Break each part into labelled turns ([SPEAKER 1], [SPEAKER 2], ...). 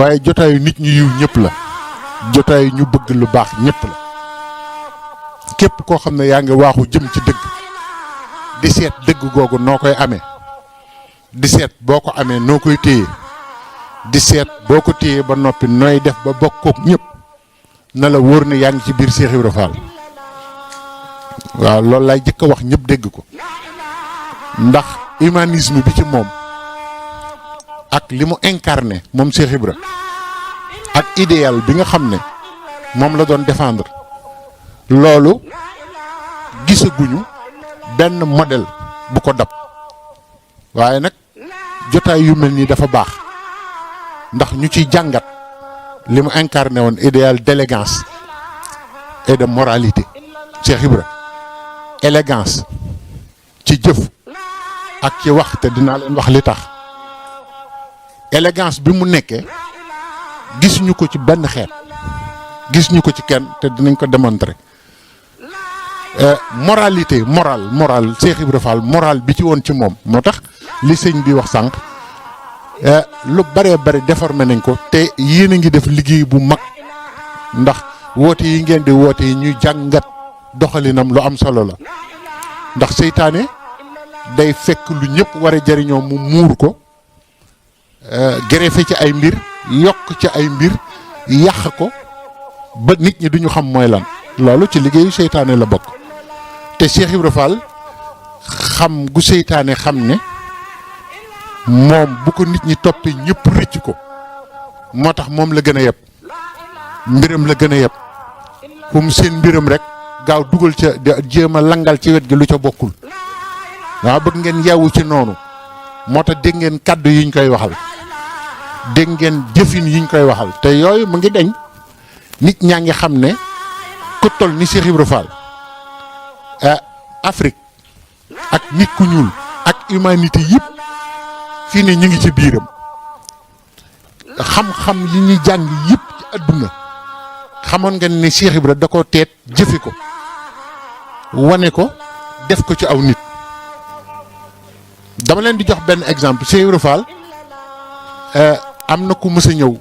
[SPEAKER 1] waaye jotaayu nit ñu yiw ñëpp la jotaayu ñu bëgg lu baax ñëpp la képp koo xam ne yaa ngi waaxu jëm ci dëgg di seet dëgg googu noo koy amee di seet boo ko amee noo koy téye di seet boo ko téyee ba noppi nooy def ba bokkook ñëpp na la wóor ne yaa ngi ci biir Cheikh Ibra Fall waaw loolu laay jëkk a wax ñëpp dégg ko ndax humanisme bi ci moom ak li mu incarné moom Cheikh Ibra ak idéal bi nga xam ne moom la doon défendre loolu gisaguñu benn modèle bu ko dab waaye nag jotaay yu mel nii dafa baax ndax ñu ciy jàngat li mu incarné woon idéal d'élégance et de moralité Cheikh Ibra élégance ci jëf ak ci wax te dinaa leen wax li tax élégance bi mu nekkee gis ñu ko ci benn xeet gis ñu ko ci kenn te dinañ ko démontrer moralité moral Cheikh Ibra Fall moral bi ci woon ci moom moo tax li sëñ bi wax sànq lu bëree bëri déformé nañ ko te yéen a ngi def liggéey bu mag ndax woote yi ngeen di woote yi ñuy jàngat doxalinam lu am solo la ndax seytaane day fekk lu ñëpp war a jëriñoo mu muur ko greffé ci ay mbir yokk ci ay mbir yàq ko ba nit ñi duñu xam mooy lan loolu ci liggéeyu seytaane la bokk te Cheikh Ibra Fall xam gu seytaane xam ne moom bu ko nit ñi toppee ñëpp rëcc ko moo tax moom la gën a yeb mbiram la gën a yeb fu mu seen mbiram rek gaaw dugal ca jéem a langal ci wet gi lu ca bokkul waaw bëgg ngeen yeewu ci noonu moo tax dégg ngeen kàddu yiñ koy waxal dégg ngeen jëfin yiñ koy waxal te yooyu mu ngi deñ nit ñaa ngi xam ne ku toll ni Cheikh Ibra Fall Afrique ak nit ku ñuul ak humanité yëpp fii ne ñu ngi ci biiram xam-xam yi ñuy jàng yëpp ci àdduna xamoon nga ne Cheikh Ibra da ko teet jëfe ko wane ko def ko ci aw nit dama leen di jox benn exemple Cheikh Ibra Fall am na ku mës a ñëw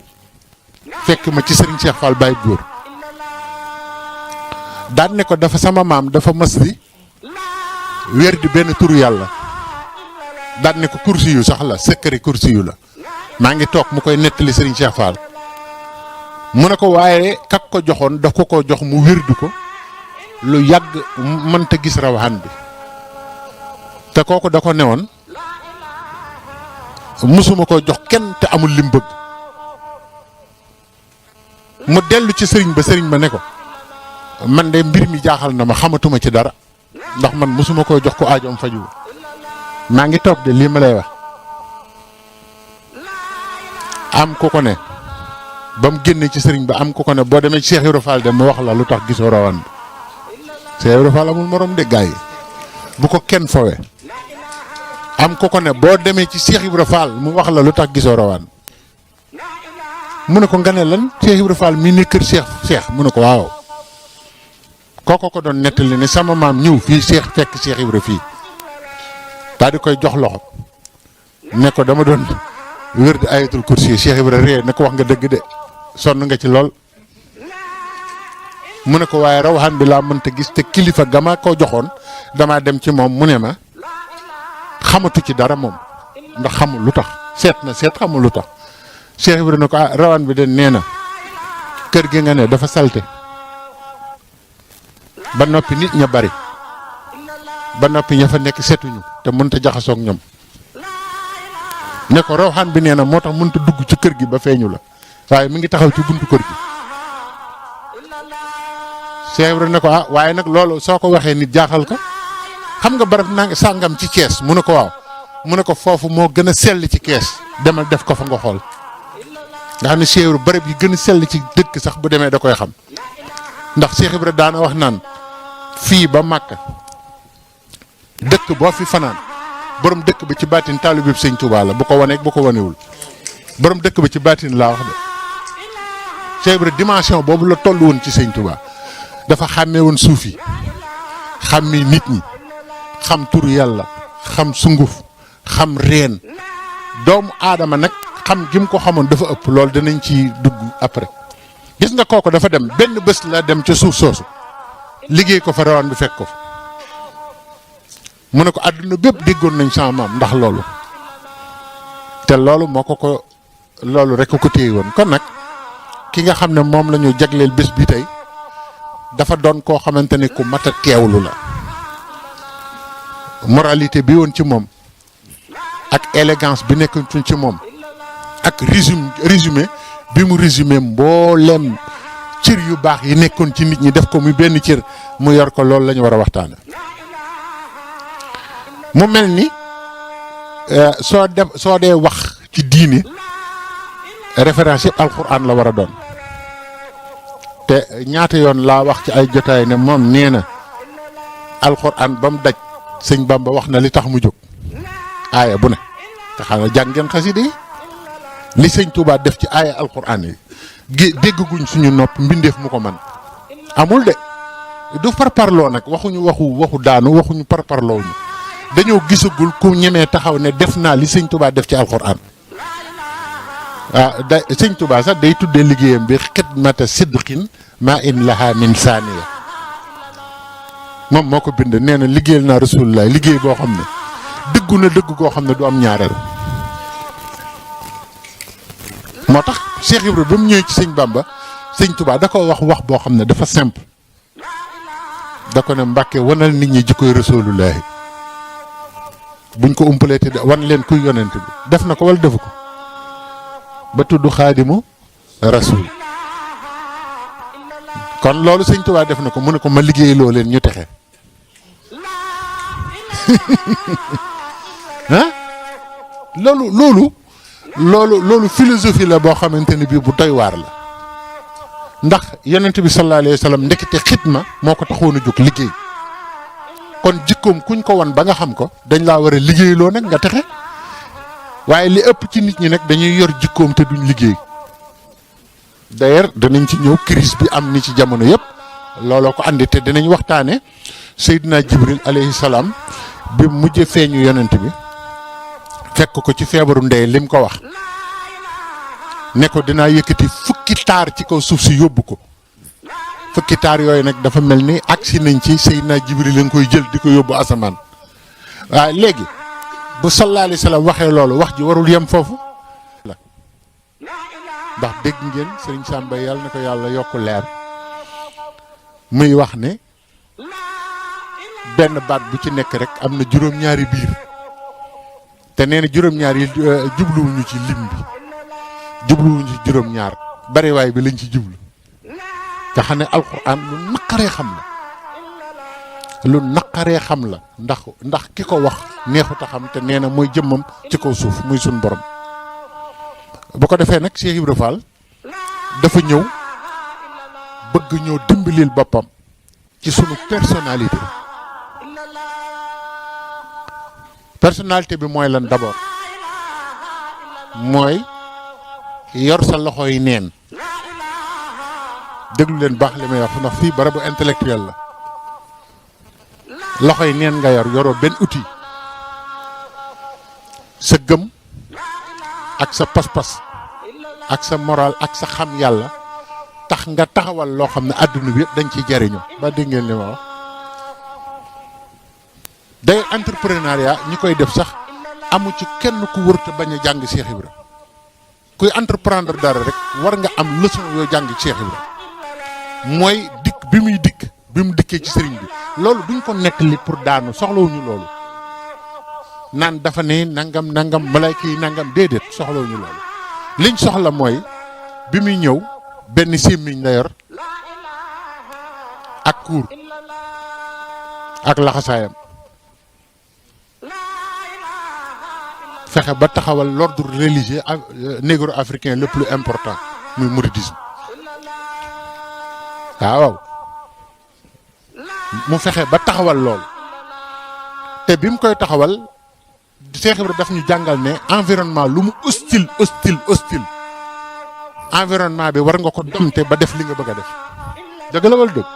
[SPEAKER 1] fekk ma ci Serigne Cheikh Fall Baye Góor daan ne ko dafa sama maam dafa mas di wér di benn turu yàlla daan ne ko kursi yu sax la secret kursi yu la maa ngi toog mu koy nettali Serigne Cheikh Fall mu ne ko waaye kak ko joxoon daf ko jox mu wérdu ko lu yàgg mënta gis rawaxaan bi te kooku da ko newoon musuma ko jox kenn te amul lim bëgg mu dellu ci sëriñ ba ne ko man de mbir mi jaaxal na ma xamatuma ci dara ndax man musuma koo jox ko aajoom faju maa ngi toog de lii ma lay wax am ku ko ne ba mu génne ci sëriñ ba am ku ko ne boo demee ci Cheikh Ibra Fall de mu wax la lu tax gisoo rawaan bi Cheikh Ibra Fall amul morom de gaay yi bu ko kenn fowe am ku ko ne boo demee ci Cheikh Ibra Fall mu wax la lu tax gisoo rawaan mu ne ko nga ne lan Cheikh Ibra Fall mii ne kër Cheikh mu ne ko waaw kooko ko doon nettali ne sama maam ñëw fii fekk Cheikh Ibra fii daal di koy jox loxo ne ko dama doon wér di ayatul kursi Cheikh Ibra ree ne ko wax nga dëgg de sonn nga ci lool mu ne ko waaye rawaxaan bi laa mënta gis te kilifa gama ko joxoon damaa dem ci moom mu ne ma xamatu ci dara moom ndax xamul lu tax seet xamul lu tax Cheikh Ibra ne ko rawaan bi de nee na kër gi nga ne dafa salte ba noppi nit ña bari ba noppi ña fa nekk setuñu te mënta jaxasoog ñoom ne ko rawxaan bi nee na moo tax mënta dugg ci kër gi ba feeñu la waaye mi ngi taxaw ci buntu kër gi Cheikh Ibra ne ko waaye nag loolu soo ko waxee nit jaaxal ko xam nga barab naa sàngam ci Kees mu ne ko waaw mu ne ko foofu moo gën a sell ci Kees demal def ko fa nga xool nga xam ne Cheikh Ibra barab yi gën a sell ci dëkk sax bu demee da koy xam ndax Cheikh Ibra daana wax naan fii ba Màkka dëkk boo fi fanaan borom dëkk bi ci baatin taalibe bi Sëñ Tuubaa la bu ko waneeg bu ko wanewul borom dëkk bi ci baatin laa wax de Cheikh Ibra dimension boobu la toll woon ci Sëñ Tuubaa dafa xàmmee woon suuf yi xàmmee nit ñi xam turu yàlla xam sunguf xam reen doomu aadama nag xam gi mu ko xamoon dafa ëpp loolu danañ ci dugg après. gis nga kooku dafa dem benn bés la dem ca suuf soosu liggéey ko fa rawaan bi fekk ko fa mu ne ko àdduna bépp déggoon nañ sama maam ndax loolu te loolu moo ko loolu rek ko téye woon. kon nag ki nga xam ne moom la ñu jagleel bés bi tey dafa doon koo xamante ne ku mat a teewlu la. moralité bi woon ci moom ak élégance bi nekk ci moom ak résumé bi mu résumé mboolem cër yu baax yi nekkoon ci nit ñi def ko muy benn cër mu yor ko loolu la ñu war a waxtaane. mu mel ni soo dee wax ci diine référence yëpp alxuraan la war a doon te ñaata yoon laa wax ci ay jotaay ne moom nee na alxuraan ba mu daj sëñ Bamba wax na li tax mu jóg aaya bu ne te xam nga jàng ngeen xasida yi li sëñ Touba def ci aaya alxuraan yi dégguñ suñu nopp mbindeef mu ko man amul de du parparloo nag waxuñu waxu daanu waxuñu parparloo ñu dañoo gisagul ku ñemee taxaw ne def naa li sëñ Touba def ci alxuraan da sëñ Touba sax day tuddee liggéeyam bi xidmata sidqin ma in laha min saaniya moom moo ko bind nee na liggéeyal naa rasulullah liggéey boo xam ne dëggu na dëgg koo xam ne du am ñaareel. moo tax Cheikh Ibra ba mu ñëwee ci sëñ Bamba sëñ Touba da ko wax boo xam ne dafa simple da ko ne Mbàkke wanal nit ñi jikkoy rasulullah buñ ko umpalee te wan leen kuy yonent bi def na ko wala defu ko ba tudd xaadimu rasul. kon loolu sëñ Touba def na ko mu ne ko ma liggéey loo leen ñu texe ah loolu philosophie la boo xamante ne bii bu doy waar la ndax yonent bi sallallahu alayhi wa sallam ndekete xidma moo ko taxoon a jóg liggéey kon jikkoom kuñ ko wan ba nga xam ko dañ laa war a liggéeyloo nag nga texe waaye li ëpp ci nit ñi nag dañuy yor jikkoom te duñ liggéey. d'ailleurs danañ ci ñëw crise bi am ni ci jamono yëpp looloo ko andi te dinañ waxtaane Seydina Jibril alayhi salaam bi mujj feeñu yonent bi fekk ko ci feebaru ndey lim ko wax ne ko dinaa yëkkati fukki taar ci kaw suuf si yóbbu ko fukki taar yooyu nag dafa mel ni agsi nañ ci Seydina Jibril la nga koy jël di ko yóbbu asamaan. waaye léegi bu sallallahu alayhi wa sallam waxee loolu wax ji warul yem foofu ndax dégg ngeen sëriñ Samba yàlla na ko yàlla yokk leer muy wax ne benn baat bu ci nekk rek am na juróom-ñaari biir te nee na juróom-ñaar yi jubluwuñu ci lim bi jubluwuñu ci juróom-ñaar bariwaay bi lañ ci jublu nga xam ne alxuraan lu naqaree xam la ndax ki ko wax neexut a xam te nee na mooy jëmmam ci kaw suuf muy suñ borom. bu ko defee nag Cheikh Ibra Fall dafa ñëw bëgg ñëw dimbalil boppam ci sunu personnalité bi mooy lan d'abord mooy yor sa loxo yi neen déglu leen baax li may wax ndax fii barabu intellectuel la loxo yi neen nga yoroo benn outil sa gëm ak sa pas-pas ak sa moral ak sa xam yàlla tax nga taxawal loo xam ne àdduna bi yëpp dañ ciy jariñoo ba dégg ngeen li ma wax day entrepreneuriat ñi koy def sax amu ci kenn ku wërta bañ a jàng Cheikh Ibra kuy entreprendre dara rek war nga am leçon yoo jàng Cheikh Ibra mooy bi mu dikkee ci sëriñ bi loolu duñ ko nettali pour daanu soxlawuñu loolu naan dafa ne nangam malayka yi nangam déedéet soxlawuñu loolu liñ soxla mooy bi muy ñëw benn sémmiñ la yor ak kuur ak laxasaayam fexe ba taxawal l'ordre religieux négro-africain le plus important muy mouridisme waaw mu fexe ba taxawal loolu te bi mu koy taxawal Cheikh Ibra daf ñu jàngal ne environnement lu mu hostile environnement bi war nga ko domte ba def li nga bëgg a def dëgg la wala dëgg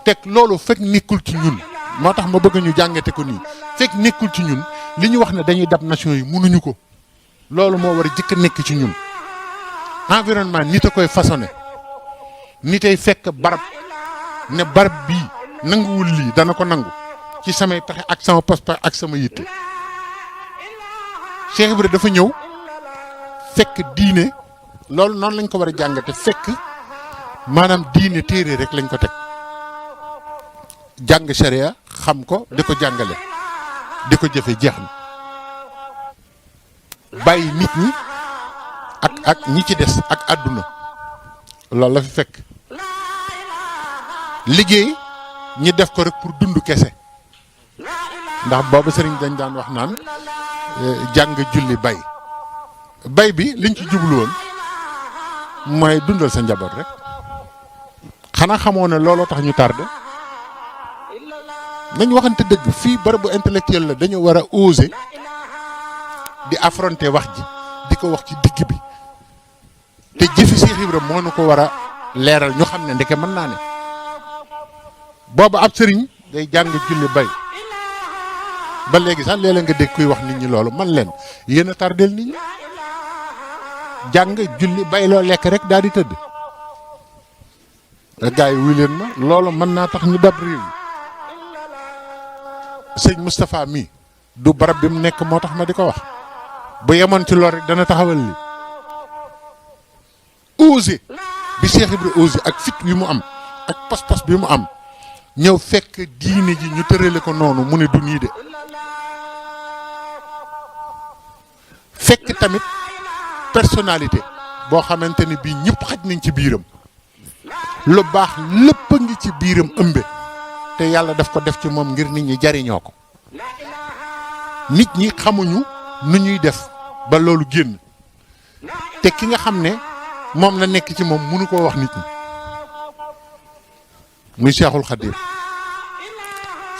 [SPEAKER 1] teg loolu fekk nekkul ci ñun moo tax ma bëgg ñu jàngate ko nii fekk nekkul ci ñun li ñu wax ne dañuy dab nation yi mënuñu ko loolu moo war a jëkk a nekk ci ñun. environnement nit a koy façonné nit ay fekk barab ne barab bii nanguwul lii dana ko nangu ci samay pexe ak sama pas-pas ak sama yitte. Cheikh Ibra dafa ñëw fekk diine loolu noonu lañ ko war a jàngate fekk maanaam diine téere rek lañ ko teg jàng sharia xam ko di ko jàngale di ko jëfe jeex na bàyyi nit ñi ak ñi ci des ak àdduna loolu la fi fekk liggéey ñi def ko rek pour dund kese ndax boobu sëriñ dañ daan wax naan jàng julli bay bi liñ ci jublu woon mooy dundal sa njaboot rek xanaa xamoo ne looloo tax ñu tardé nañ waxante dëgg fii barabu intellectuel la dañu war a oser di affronter wax ji di ko wax ci digg bi te jëfi Cheikh Ibra moo nu ko war a leeral ñu xam ne ndeke mën naa ne boobu ab sëriñ day jàng julli bay ba léegi sax léeg-léeg nga dégg kuy wax nit ñi loolu man leen yéen a tardel nit ñi jàng julli bay loo lekk rek daal di tëdd gars yi wuy leen ma loolu mën naa tax ñu dab réew mi sëñ Moustapha mii du barab bi mu nekk moo tax ma di ko wax bu yemoon ci loolu rek dana taxawal li osé bi Cheikh Ibra osé ak fit wi mu am ak pas-pas bi mu am ñëw fekk diine ji ñu tërale ko noonu mu ne du nii de fekk tamit personnalité boo xamante ni bii ñëpp xaj nañ ci biiram lu baax lépp a ngi ci biiram ëmbe te yàlla daf ko def ci moom ngir nit ñi jariñoo ko nit ñi xamuñu nu ñuy def ba loolu génn te ki nga xam ne moom la nekk ci moom mënu koo wax nit ñi muy Cheikhul Khadim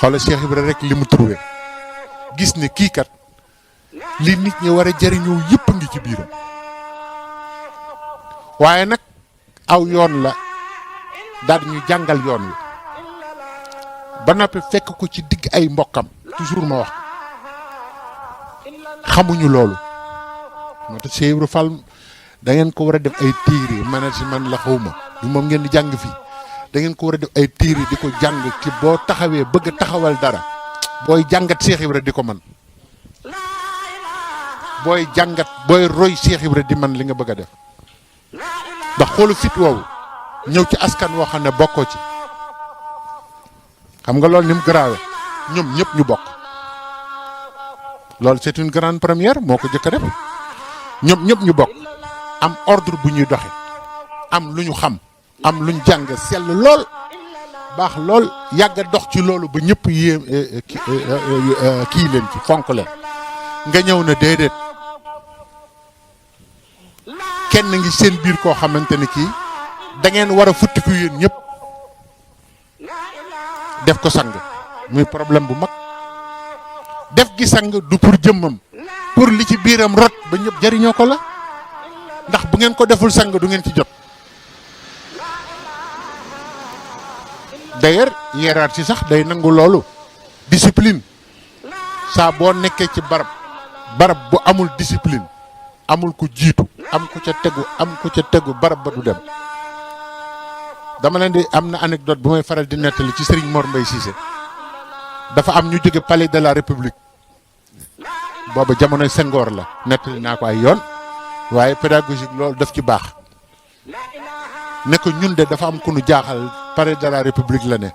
[SPEAKER 1] xoola Cheikh Ibra rek li mu trouvé gis ne kii kat li nit ñi war a jariñoo yëpp a ngi ci biiram waaye nag aw yoon la daal ñu jàngal yoon wi ba noppi fekk ko ci digg ay mbokkam toujours ma wax xamuñu loolu moo tax Cheikh Ibra Fall da ngeen ko war a def ay téere management la xawma du moom ngeen di jàng fii da ngeen ko war a def ay téere di ko jàng ci boo taxawee bëgg a taxawal dara booy jàngat Cheikh Ibra di ko man booy jàngat booy roy Cheikh Ibra di man li nga bëgg a def ndax xoolu fit woowu ñëw ci askan woo xam ne bokkoo ci xam nga loolu ni mu grave ñoom ñëpp ñu bokk loolu c'est une grande première moo ko jëkk a def ñoom ñëpp ñu bokk am ordre bu ñuy doxe am lu ñu xam am lu ñu jàng sell lool baax lool yàgg a dox ci loolu ba ñëpp yéem kii leen ci fonk leen nga ñëw na déedéet kenn ngi seen biir koo xamante ni kii da ngeen war a futtiku yéen ñëpp def ko sang muy problème bu mag def gi sang du pour jëmmam pour li ci biiram rot ba ñëpp jariñoo ko la ndax bu ngeen ko deful sang du ngeen ci jot d'ailleurs hiérarchie sax day nangu loolu discipline saa boo nekkee ci barab bu amul discipline amul ku jiitu am ku ca tegu barab ba du dem dama leen di am na anecdote bu may faral di nettali ci Serigne Mor Mbaye Cissé dafa am ñu jóge palais de la République booba jamonoy Senghor la nettali naa ko ay yoon waaye pédagogique loolu daf ci baax ne ko ñun de dafa am ku nu jaaxal palais de la République la ne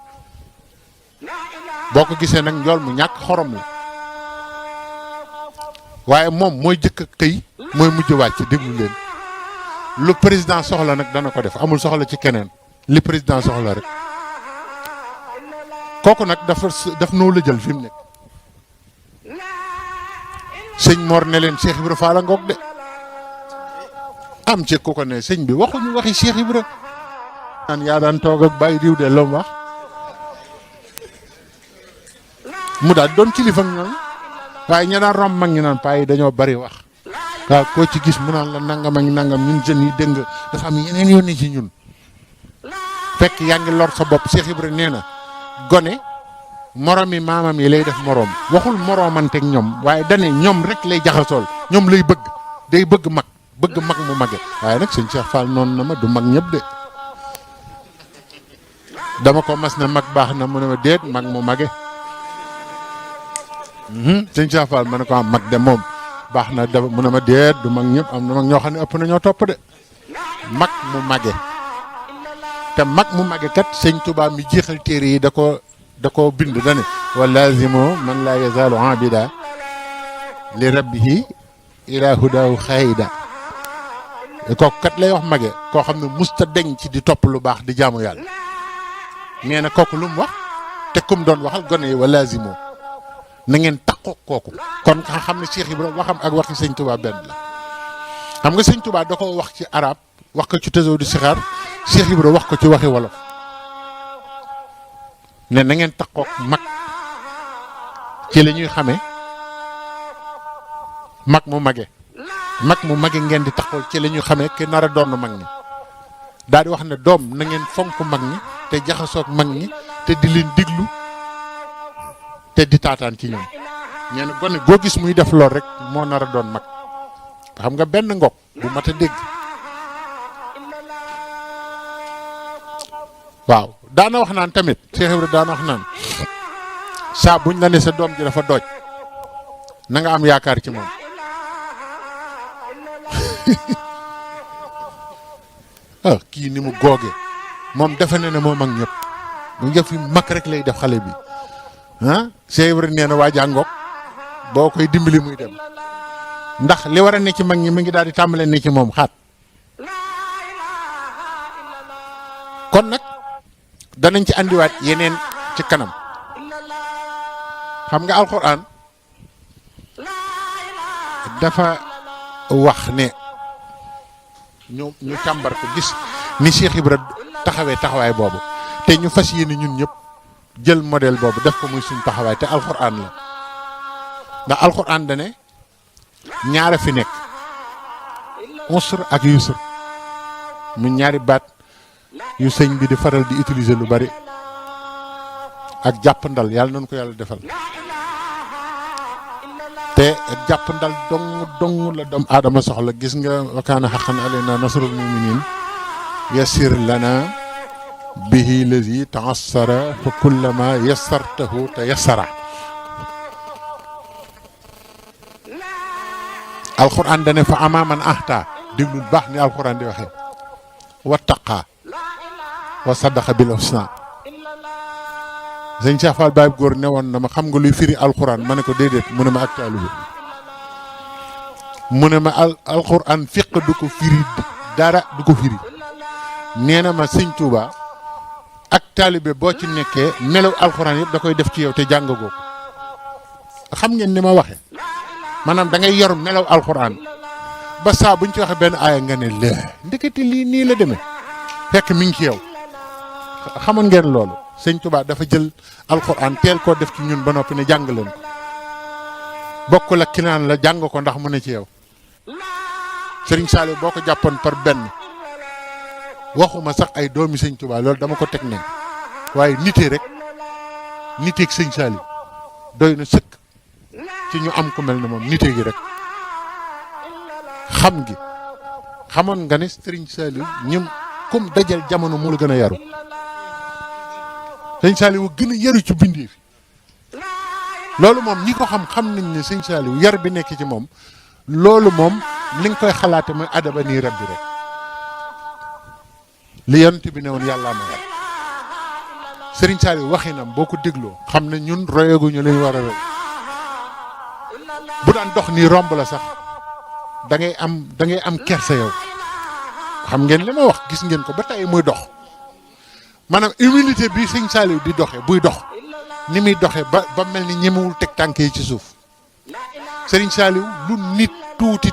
[SPEAKER 1] boo ko gisee nag njool mu ñàkk xorom la waaye moom mooy jëkk këy mooy mujj wàcc déglu leen lu président soxla nag dana ko def amul soxla ci keneen li président soxla rek kooku nag daf noo la jël fi mu nekk sëñ Mor ne leen Cheikh Ibra Fall ngoog de am ci ku ko ne sëñ bi waxuñu waxi Cheikh Ibra naan yaa daan toog ak bàyyi diw de lom wax mu daal doon kilifa ak ñoom waaye ña daan romb mag ñi naan paa yi dañoo bari wax waaw koo ci gis mu naan la nangam ak nangam ñun jeunes yi dégg nga dafa am yeneen yoon ci ñun fekk yaa ngi lor sa bopp Cheikh Ibra nee na gone moromi maamam yi lay def moroom waxul moroomanteeg ñoom waaye dane ñoom rek lay jaxasool ñoom lay bëgg day bëgg mag mu mage waaye nag sëñ Cheikh Fall noonu na ma du mag ñëpp de dama ko mas ne mag baax na mu ne ma déet mag mu mage sëñ Cheikh Fall ma ne ko am mag de moom baax na dafa mu ne ma déet du mag ñëpp am na mag ñoo xam ne ëpp na ñoo topp de mag mu mage te mag mu mage kat sëñ Touba mi jeexal téere yi da ko bind dane wa lazimu man la yazalu abida li rabbihi ila hudahu xayda kooku kat lay wax mage koo xam ne musta deñ ci di topp lu baax di jaamu yàlla nee na kooku lu mu wax te kum doon waxal gone yi wa lazimu na ngeen takko kooku kon nga xam ne Cheikh Ibrahima waxam ak waxi sëñ Touba benn la xam nga sëñ Touba da ko wax ci arab wax ko ci Tazawudu Sixaar Cheikh Ibrahima wax ko ci waxi wolof ne na ngeen takkook mag ci la ñuy xamee mag mu mage ngeen di taxaw ci la ñuy xamee ki nar a doon mag ñi daal di wax ne doom na ngeen fonk mag ñi te jaxasoog mag ñi te di leen diglu te di taataan ci ñoom ñeen gone goo gis muy def lool rek moo nar a doon mag xam nga benn ngok bu mat a dégg waaw daana wax naan tamit Cheikh Ibrahima daana wax naan saa buñ la ne sa doom ji dafa dooj na nga am yaakaar ci moom kii ni mu googe moom defe na ne moo mag ñëpp mu ngi fi mag rek lay def xale bi Cheikh Ibrahima nee na waa jàngoog boo koy dimbali muy dem ndax li war a ne ci mag ñi mi ngi daal di tàmbalee ne ci moom xaat kon nag danañ ci andiwaat yeneen ci kanam xam nga alxuraan dafa wax ne ñu càmbar ko gis ni Cheikh Ibra taxawaay boobu te ñu fas yéene ñun ñëpp jël modèle boobu def ko muy suñ taxawaay te alxuraan la ndax alxuraan da ne ñaara fi nekk usr ak yusr mu ñaari baat yu sëñ bi di faral di utiliser lu bari ak jàppandal yàlla nañu ko yàlla defal te jàppandal dong la doomu aadama soxla gis nga wa kaana haqqan alaynaa nasrul mu'miniin yassir lana bihi lazi ta'assara fa kullama yassartahu tayassara alxuraan dane fa amaa man ahta déglul baax ni alxuraan di waxee wattaqa wa saddaqa bil husna sëñ Cheikh Fall Baye góor ne woon na ma xam nga luy firi alxuraan ma ne ko déedéet mu ne ma ak taalibe mu ne ma alxuraan fiq du ko firi dara du ko firi nee na ma sëñ Touba ak taalibe boo ci nekkee melaw alxuraan yëpp da koy def ci yow te jàngagoo ko xam ngeen ni ma waxee maanaam da ngay yor melaw alxuraan ba saa buñ ci waxee benn aaya nga ne lee ndeketi lii nii la demee fekk mi ngi ci yow xamoon ngeen loolu sëñ Touba dafa jël alxuraan teel koo def ci ñun ba noppi ne jàng leen ko bokkul ak ki naan la jàng ko ndax mu ne ci yow sëriñ Saliou boo ko jàppoon par benn waxuma sax ay doomi sëñ Touba loolu dama ko teg ne waaye nitee rek niteeg sëñ Saliou doy na sëkk ci ñu am ku mel ne moom nitee gi rek xam gi xamoon nga ne sëriñ Saliou ñim comme dajal jamono mu la gën a yaru sëñ Saliou gën a yaru ci bindee fi loolu moom ñi ko xam nañ ne sëñ Saliou yar bi nekk ci moom loolu moom li nga koy xalaate mooy adaba nii rabbi rek li yonent bi ne woon yàllaa ma yar sëriñ Saliou waxinam boo ko dégloo xam ne ñun royaguñu li ñu war a roy bu daan dox nii romb la sax da ngay am kersa yow xam ngeen li ma wax gis ngeen ko ba tey muy dox maanaam humilité bi sëñ Saliou di doxe buy dox ni muy doxe ba mel ni ñemewul teg tànk yi ci suuf sëriñ Saliou lu nit tuuti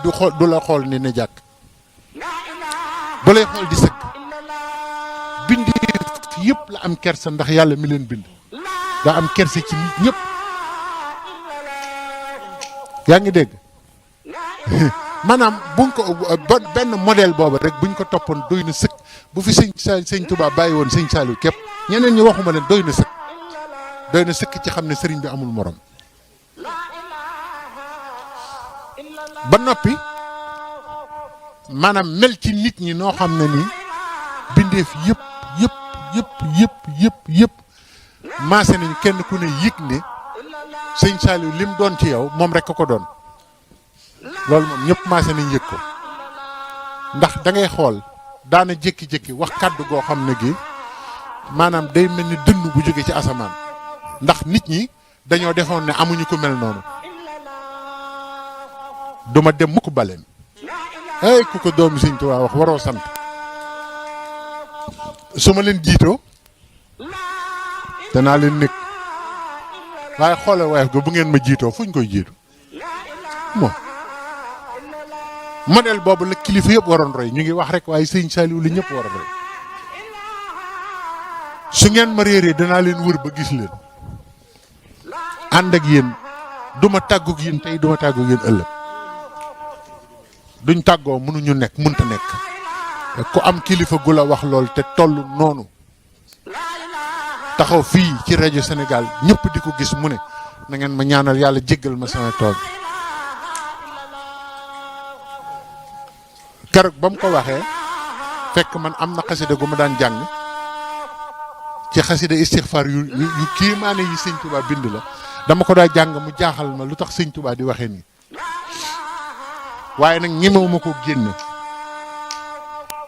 [SPEAKER 1] du la xool ni ne jàkk bu lay xool di sëgg bindi yëpp la am kersa ndax yàlla mi leen bind daa am kersa ci nit ñëpp yaa ngi dégg maanaam buñ ko benn modèle boobu rek buñ ko toppoon doy na sëkk bu fi sëñ Touba bàyyi woon sëñ Saliou képp ñeneen ñi waxuma leen doy na sëkk ci xam ne sëriñ bi amul morom ba noppi maanaam mel ci nit ñi noo xam ne nii bindeef yëpp maase nañu kenn ku ne yëg ne sëñ Saliou lim doon ci yow moom rek ko doon loolu moom ñëpp maase nañ yëg ko ndax da ngay xool daana jékki-jékki wax kàddu goo xam ne gi maanaam day mel ni dënn bu jóge ci asamaan ndax nit ñi dañoo defoon ne amuñu ko mel noonu duma dem mukk baleen ay ku ko doomi sëñ Tuubaa wax waroo sant su ma leen jiitoo danaa leen nekk waaye xoole woyof ga bu ngeen ma jiitoo fuñ koy jiitu moom modèle boobu la kilifa yëpp waroon roy ñu ngi wax rek waaye sëñ Saliou li ñëpp war a roy su ngeen ma réeree danaa leen wër ba gis leen ànd ak yéen duma tàggoog yéen tey duma tàggoog yéen ëllëg duñ tàggoo mënuñu nekk mënta nekk ku am kilifa gu la wax lool te toll noonu taxaw fii ci rajo Sénégal ñëpp di ko gis mu ne na ngeen ma ñaanal yàlla jéggal ma sama tool keroog ba mu ko waxee fekk man am na xasida gu ma daan jàng ci xasida istixfaar yu kiimaane yi sëñ Touba bind la dama ko daa jàng mu jaaxal ma lu tax sëñ Touba di waxee nii waaye nag ñemewuma ko génne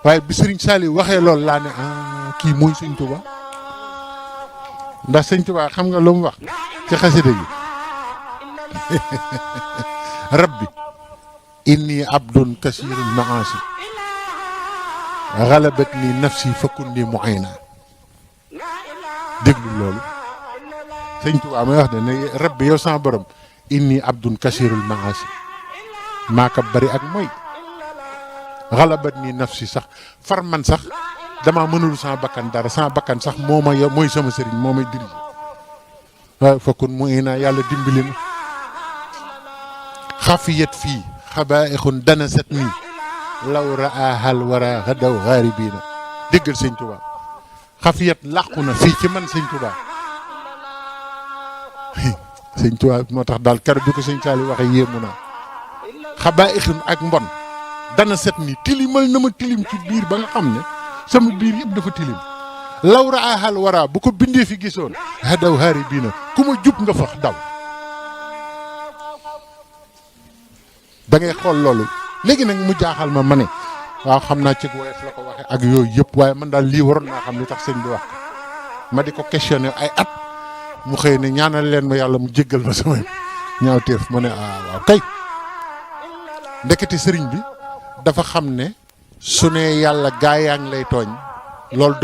[SPEAKER 1] waaye bi sëriñ Saliou waxee loolu laa ne kii mooy sëñ Touba ndax sëñ Touba xam nga lu mu wax ci xasida gi rabbi inni abdun kasirul maasi galabat ni nafsi fakun ni muayna déglu loolu sëñ Touba may wax ne rabbi yow sama borom inni abdun kasirul maasi maaka bari ak mooy galabat ni nafsi sax far man sax dama mënul sama bakkan dara sama bakkan sax moo ma mooy sama sëriñ moo may diri waaw fakun muayna yàlla dimbali ma xafiyat fii xabaa'ixun danasat nii law raahal wara hadaw xaaribiina déggal sëñ Touba xafiyat làqu na fii ci man sëñ Touba sëñ Touba moo tax daal kër bi ko sëñ Saliou waxee yéemu naa xabaa'ixun ak mbon danasat nii tilimal na ma tilim ci biir ba nga xam ne sama biir yëpp dafa tilim law raahal wara bu ko bindee fi gisoon hadaw xaaribiina ku ma jub nga fax daw da ngay xool loolu léegi nag mu jaaxal ma ne waaw xam naa ci woyof la ko waxee ak yooyu yëpp waaye man daal lii waroon naa xam li tax sëñ bi wax ma di ko questionné ay at mu xëy ne ñaanal leen ma yàlla mu jéggal ma sama ñaawteef ma ne waaw kay ndekete sëriñ bi dafa xam ne su ne yàlla gaa ngi lay tooñ loolu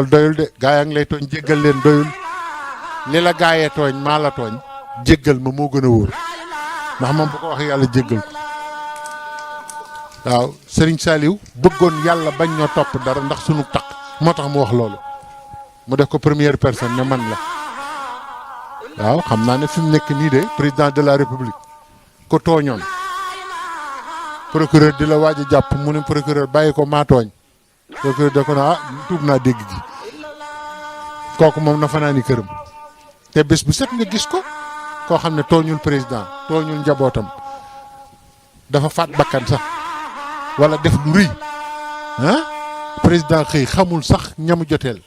[SPEAKER 1] doyul de gaa ngi lay tooñ jéggal leen doyul li la gaayee tooñ maa la tooñ jéggal ma moo gën a wóor ndax moom bu ko waxee yàlla jéggal ko waaw sëriñ Saliou bëggoon yàlla bañ ñoo topp dara ndax sunu taq moo tax mu wax loolu mu def ko première personne ne man la waaw xam naa ne fi mu nekk nii de président de la république ko tooñoon procureur di la waaj a jàpp mu ne procureur bàyyi ko maa tooñ procureur da ko na tuub naa dégg gi kooku moom na fanaani këram te bés bu set nga gis ko koo xam ne tooñul président tooñul njabootam dafa faat bakkan sax wala def lu rëy président xëy xamul sax ñamu joteel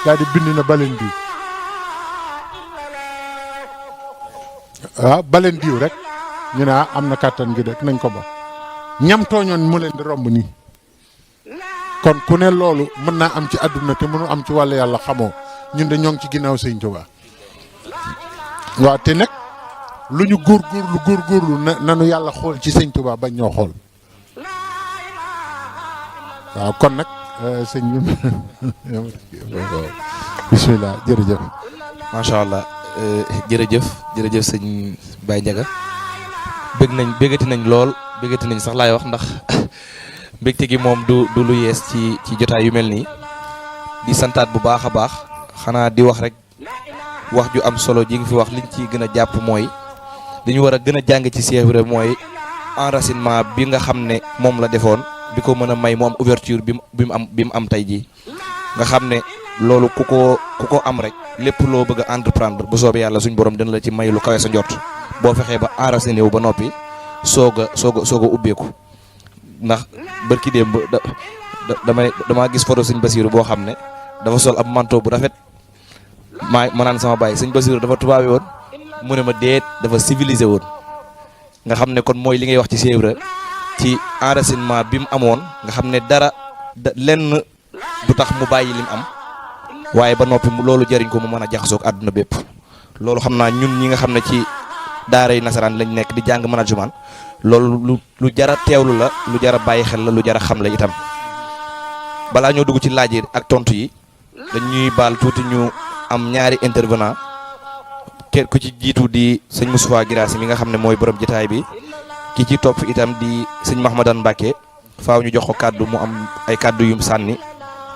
[SPEAKER 1] daal di bind na baleen diw baleen diw rek ñu ne am na kàttan gi rek nañ ko ba ñam tooñoon mu leen di romb nii kon ku ne loolu mën naa am ci àdduna te mënu am ci wàllu yàlla xamoo ñun de ñoo ngi ci ginnaaw sëñ Touba waaw te nag lu ñu góorgóorlu nanu yàlla xool ci sëñ Touba bañ ñoo xool waaw kon nag sëñ bi bisimilah jërëjëf.
[SPEAKER 2] macha allah jërëjëf sëñ Baye Ndiaga bëggati nañ lool bëggati nañ sax laay wax ndax mbégte gi moom du lu yees ci jotaay yu mel nii di santaat bu baax a baax xanaa di wax rek wax ju am solo ji nga fi wax liñ ci gën a jàpp mooy dañu war a gën a jàng ci Cheikh Ibrahima mooy enracinement bi nga xam ne moom la defoon bi ko mën a may mu am ouverture bi mu am tey jii nga xam ne loolu ku ko am rek lépp loo bëgg a entreprendre bu soobee yàlla suñ borom dina la ci may lu kawe sa njort boo fexee ba enraciné wu ba noppi soog a ubbeeku ndax bërki démb damaa gis photo sëñ Basiiru boo xam ne dafa sol ab manteau bu rafet ma naan sama baay sëñ Basiiru dafa tubaabe woon mu ne ma déet dafa civilisé woon nga xam ne kon mooy li ngay wax ci Cheikh Ibra ci enracinement bi mu amoon nga xam ne dara lenn du tax mu bàyyi lim am waaye ba noppi loolu jëriñ ko mu mën a jaxasoog àdduna bépp loolu xam naa ñun ñi nga xam ne ci daara yi nasaraan lañ nekk di jàng management loolu lu jara teewlu la lu jara bàyyi xel la lu jara xam la itam balaa ñoo dugg ci laaj yi ak tontu yi dañuy baal tuuti ñu am ñaari intervenant kenn ku ci jiitu di sëñ Moustapha Guirassy mi nga xam ne mooy borom jotaay bi ki ci topp itam di sëñ Mahmadane Mbacke faaw ñu jox ko kàddu mu am ay kàddu yum sànni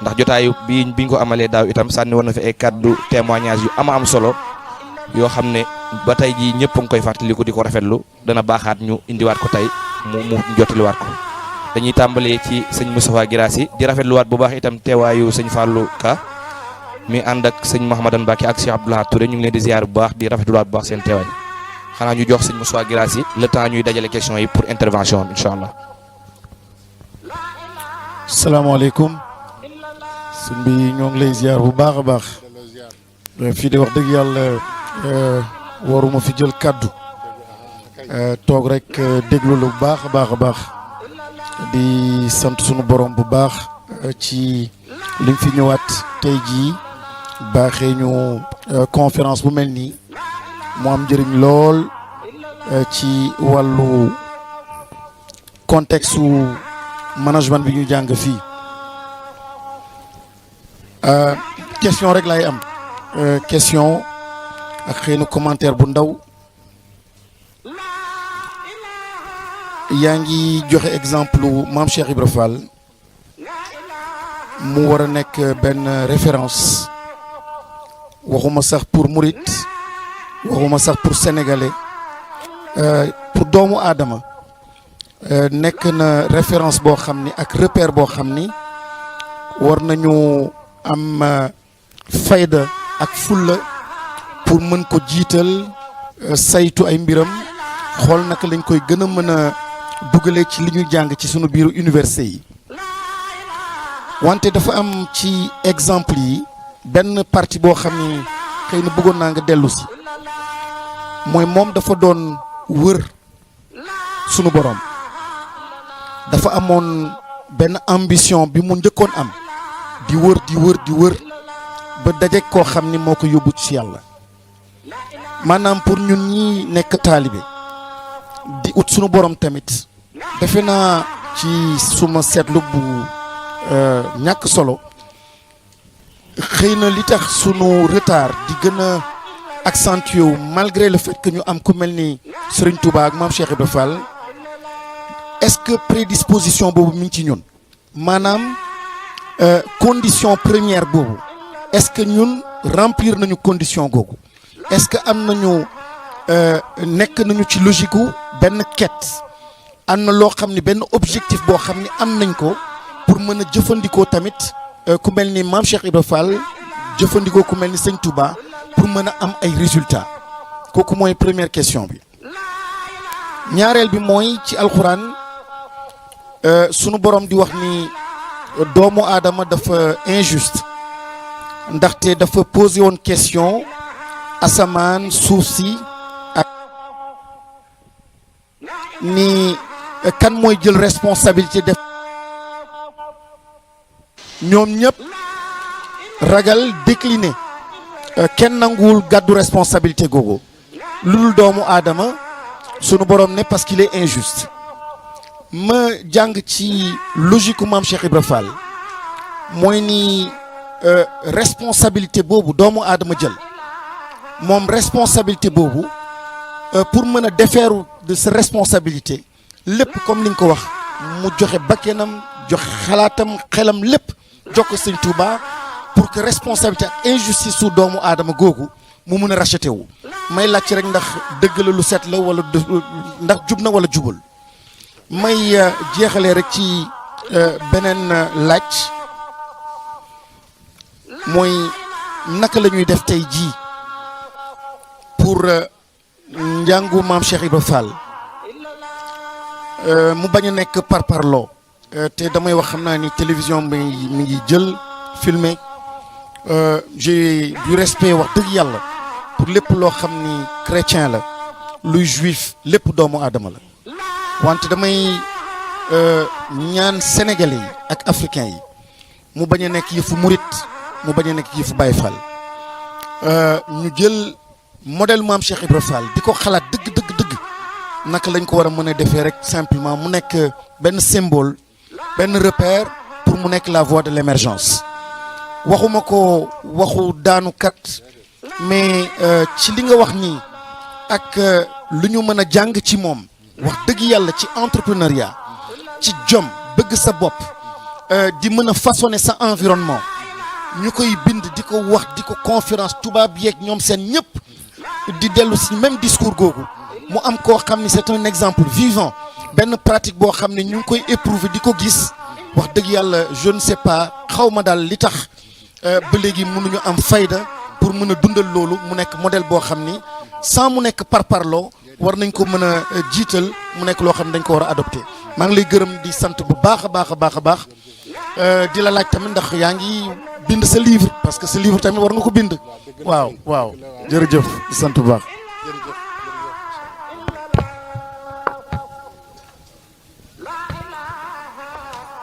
[SPEAKER 2] ndax jotaayu biñ ko amalee daaw itam sànni woon na fi ay kàddu témoignage yu am solo yoo xam ne ba tey jii ñëpp a ngi koy fàttaliku di ko rafetlu dana baaxaat ñu indiwaat ko tey mu jottaliwaat ko dañuy tàmbalee ci sëñ Moustapha Guirassy di rafetluwaat bu baax itam teewaayu sëñ Fallou Ka mi ànd ak sëñ Mahmadane Mbacke ak Cheikh Abdoulaye Touré ñu ngi leen di ziar bu baax di rafetluwaat bu baax seen teewaay xanaa ñu jox sëñ Moustapha Guirassy le temps ñuy dajale questions yi pour intervention bi incha allah.
[SPEAKER 3] salaamaaleykum sëñ bi ñoo ngi lay ziar bu baax a baax fii de wax dëgg yàlla waruma fi jël kàddu toog rek déglu la bu baax a baax di sant sunu borom bu baax ci li fi ñëwaat tey jii baaxee ñu conférence bu mel nii mu am njëriñ lool ci wàllu contexte su management bi ñu jàng fii question rek laay am question ak xëy na commentaire bu ndaw yaa ngi joxe exemple maam Cheikh Ibra Fall mu war a nekk benn référence waxuma sax pour murit waxuma sax pour sénégalais pour doomu aadama nekk na référence boo xam ni ak repère boo xam ni war nañu am fayda ak fulla pour mën ko jiital saytu ay mbiram xool naka lañ koy gën a mën a dugalee ci li ñuy jàng ci sunu biiru université yi wante dafa am ci exemple yi benn partie boo xam ni xëy na bëggoon naa nga dellu si mooy moom dafa doon wër sunu borom dafa amoon benn ambition bi mu njëkkoon am di wër ba dajeek koo xam ni moo ko yóbbu ci yàlla maanaam pour ñun ñi nekk taalibe di ut sunu borom tamit defe naa ci suma seetlu bu ñàkk solo xëy na li tax sunu retard di gën a accentué wu malgré le fait que ñu am ku mel ni Serigne Touba ak Mame Cheikh Ibra Fall est-ce que prédisposition boobu mi ngi ci ñun maanaam condition première boobu est-ce que ñun remplir nañu condition googu est-ce que am nañu nekk nañu ci logique gu benn quête am na loo xam ni benn objectif boo xam ni am nañ ko pour mën a jëfandikoo tamit ku mel ni Mame Cheikh Ibra Fall jëfandikoo ku mel ni Sëñ Touba pour mën a am ay résultats kooku mooy première question bi ñaareel bi mooy ci alxuraan sunu borom di wax ni doomu aadama dafa injuste ndaxte dafa posé woon question asamaan suuf si ak ni kan mooy jël responsabilité def ñoom ñëpp ragal décliner kenn nanguwul gàddu responsabilité googu lu dul doomu aadama sunu borom ne parce qu'il est injuste ma jàng ci logique Mame Cheikh Ibra Fall mooy ni responsabilité boobu doomu aadama jël moom responsabilité boobu pour mën a défaire de sa responsabilité lépp comme ni nga ko wax mu joxe bakkenam joxe xalaatam xelam lépp jox ko Sëñ Touba pour que responsabilité ak injustice su doomu aadama googu mu mën a racheté wu may laaj rek ndax dëgg la lu set la wala ndax jub na wala jubul may jeexalee rek ci beneen laaj mooy naka la ñuy def tey jii pour njàngu maam Cheikh Ibra Fall mu bañ a nekk parparloo te damay wax xam naa ni télévision bi mi ngi jël filmer j'ai du respect wax dëgg yàlla pour lépp loo xam ni chrétien la luy juif lépp doomu aadama la wante damay ñaan sénégalais yi ak africains yi mu bañ a nekk yëfu murit mu bañ a nekk yëfu Baye Fall ñu jël modèle maam Cheikh Ibra Fall di ko xalaat dëgg naka lañ ko war a mën a defee rek simplement mu nekk benn symbole benn repère pour mu nekk la voie de l'émergence waxuma ko waxu daanukat mais ci li nga wax nii ak lu ñu mën a jàng ci moom wax dëgg yàlla ci entrepreneuriat ci jom bëgg sa bopp di mën a façonner sa environnement ñu koy bind di ko wax di ko conférence tubaab yeeg ñoom seen ñëpp di dellu si même discours googu mu am koo xam ni c'est un exemple vivant benn pratique boo xam ne ñu ngi koy éprouver di ko gis wax dëgg yàlla je ne sais pas xaw ma daal li tax ba léegi mënuñu am fayda pour mën a dundal loolu mu nekk modèle boo xam ni sans mu nekk parparloo war nañ ko mën a jiital mu nekk loo xam ne dañ ko war a adopté maa ngi lay gërëm di sant bu baax a baax di la laaj tamit ndax yaa ngi bind sa livre parce que sa livre tamit war nga ko bind waaw jërëjëf di sant bu baax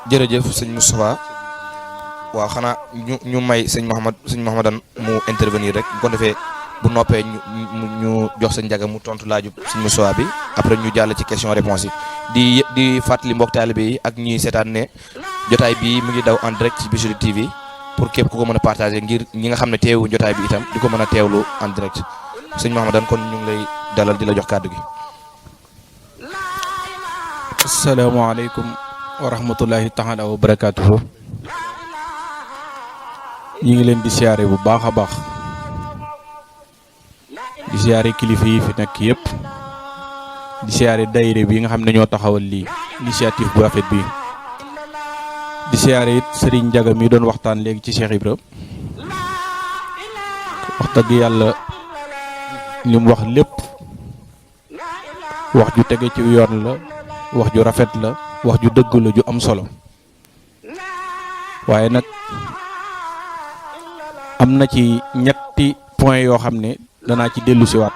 [SPEAKER 2] jërëjëf sëñ Moustapha waaw xanaa ñu may sëñ Mouhamadan mu intervenir rek bu ko defee bu noppee ñu jox sëñ Ndiaga mu tontu laaju sëñ Moustapha bi après ñu jàll ci question réponse yi di fàttali mbokk taalibe yi ak ñi seetaan ne jotaay bi mu ngi daw en direct ci Bichri TV pour képp ku ko mën a partager ngir ñi nga xam ne teewu jotaay bi itam di ko mën a teewlu en direct sëñ Mouhamadan kon ñu ngi lay dalal di la jox kàddu gi.
[SPEAKER 4] asalaamaaleykum wa rahmatullahi taala wa barakaatuhu ñu ngi leen di siyaare bu baax a baax di siyaare kilifa yi fi nekk yëpp di siyaare daayira bi nga xam ne ñoo taxawal lii initiative bu rafet bi di siyaare it Serigne Ndiaga mi doon waxtaan léegi ci Cheikh Ibra wax dëgg yàlla li mu wax lépp wax ju tege ci yoon la wax ju rafet la wax ju dëgg la ju am solo waaye nag am na ci ñetti point yoo xam ne danaa ci dellu siwaat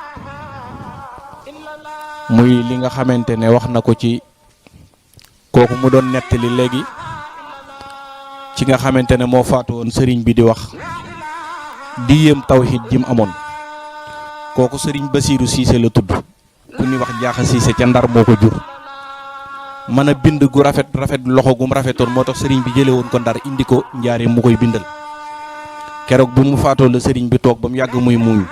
[SPEAKER 4] muy li nga xamante ne wax na ko ci kooku mu doon nettali léegi ci nga xamante ne moo faatu woon sëriñ bi di wax di yéem tawhid jim amoon kooku sëriñ Basiiru Siise la tudd ku ñuy wax Jaaxa Siise ca Ndar moo ko jur mën a bind gu rafet loxo gum rafetoon moo tax sëriñ bi jële woon ko Ndar indi ko Njaaréem mu koy bindal keroog bi mu faatoo la sëriñ bi toog ba mu yàgg muy muuñ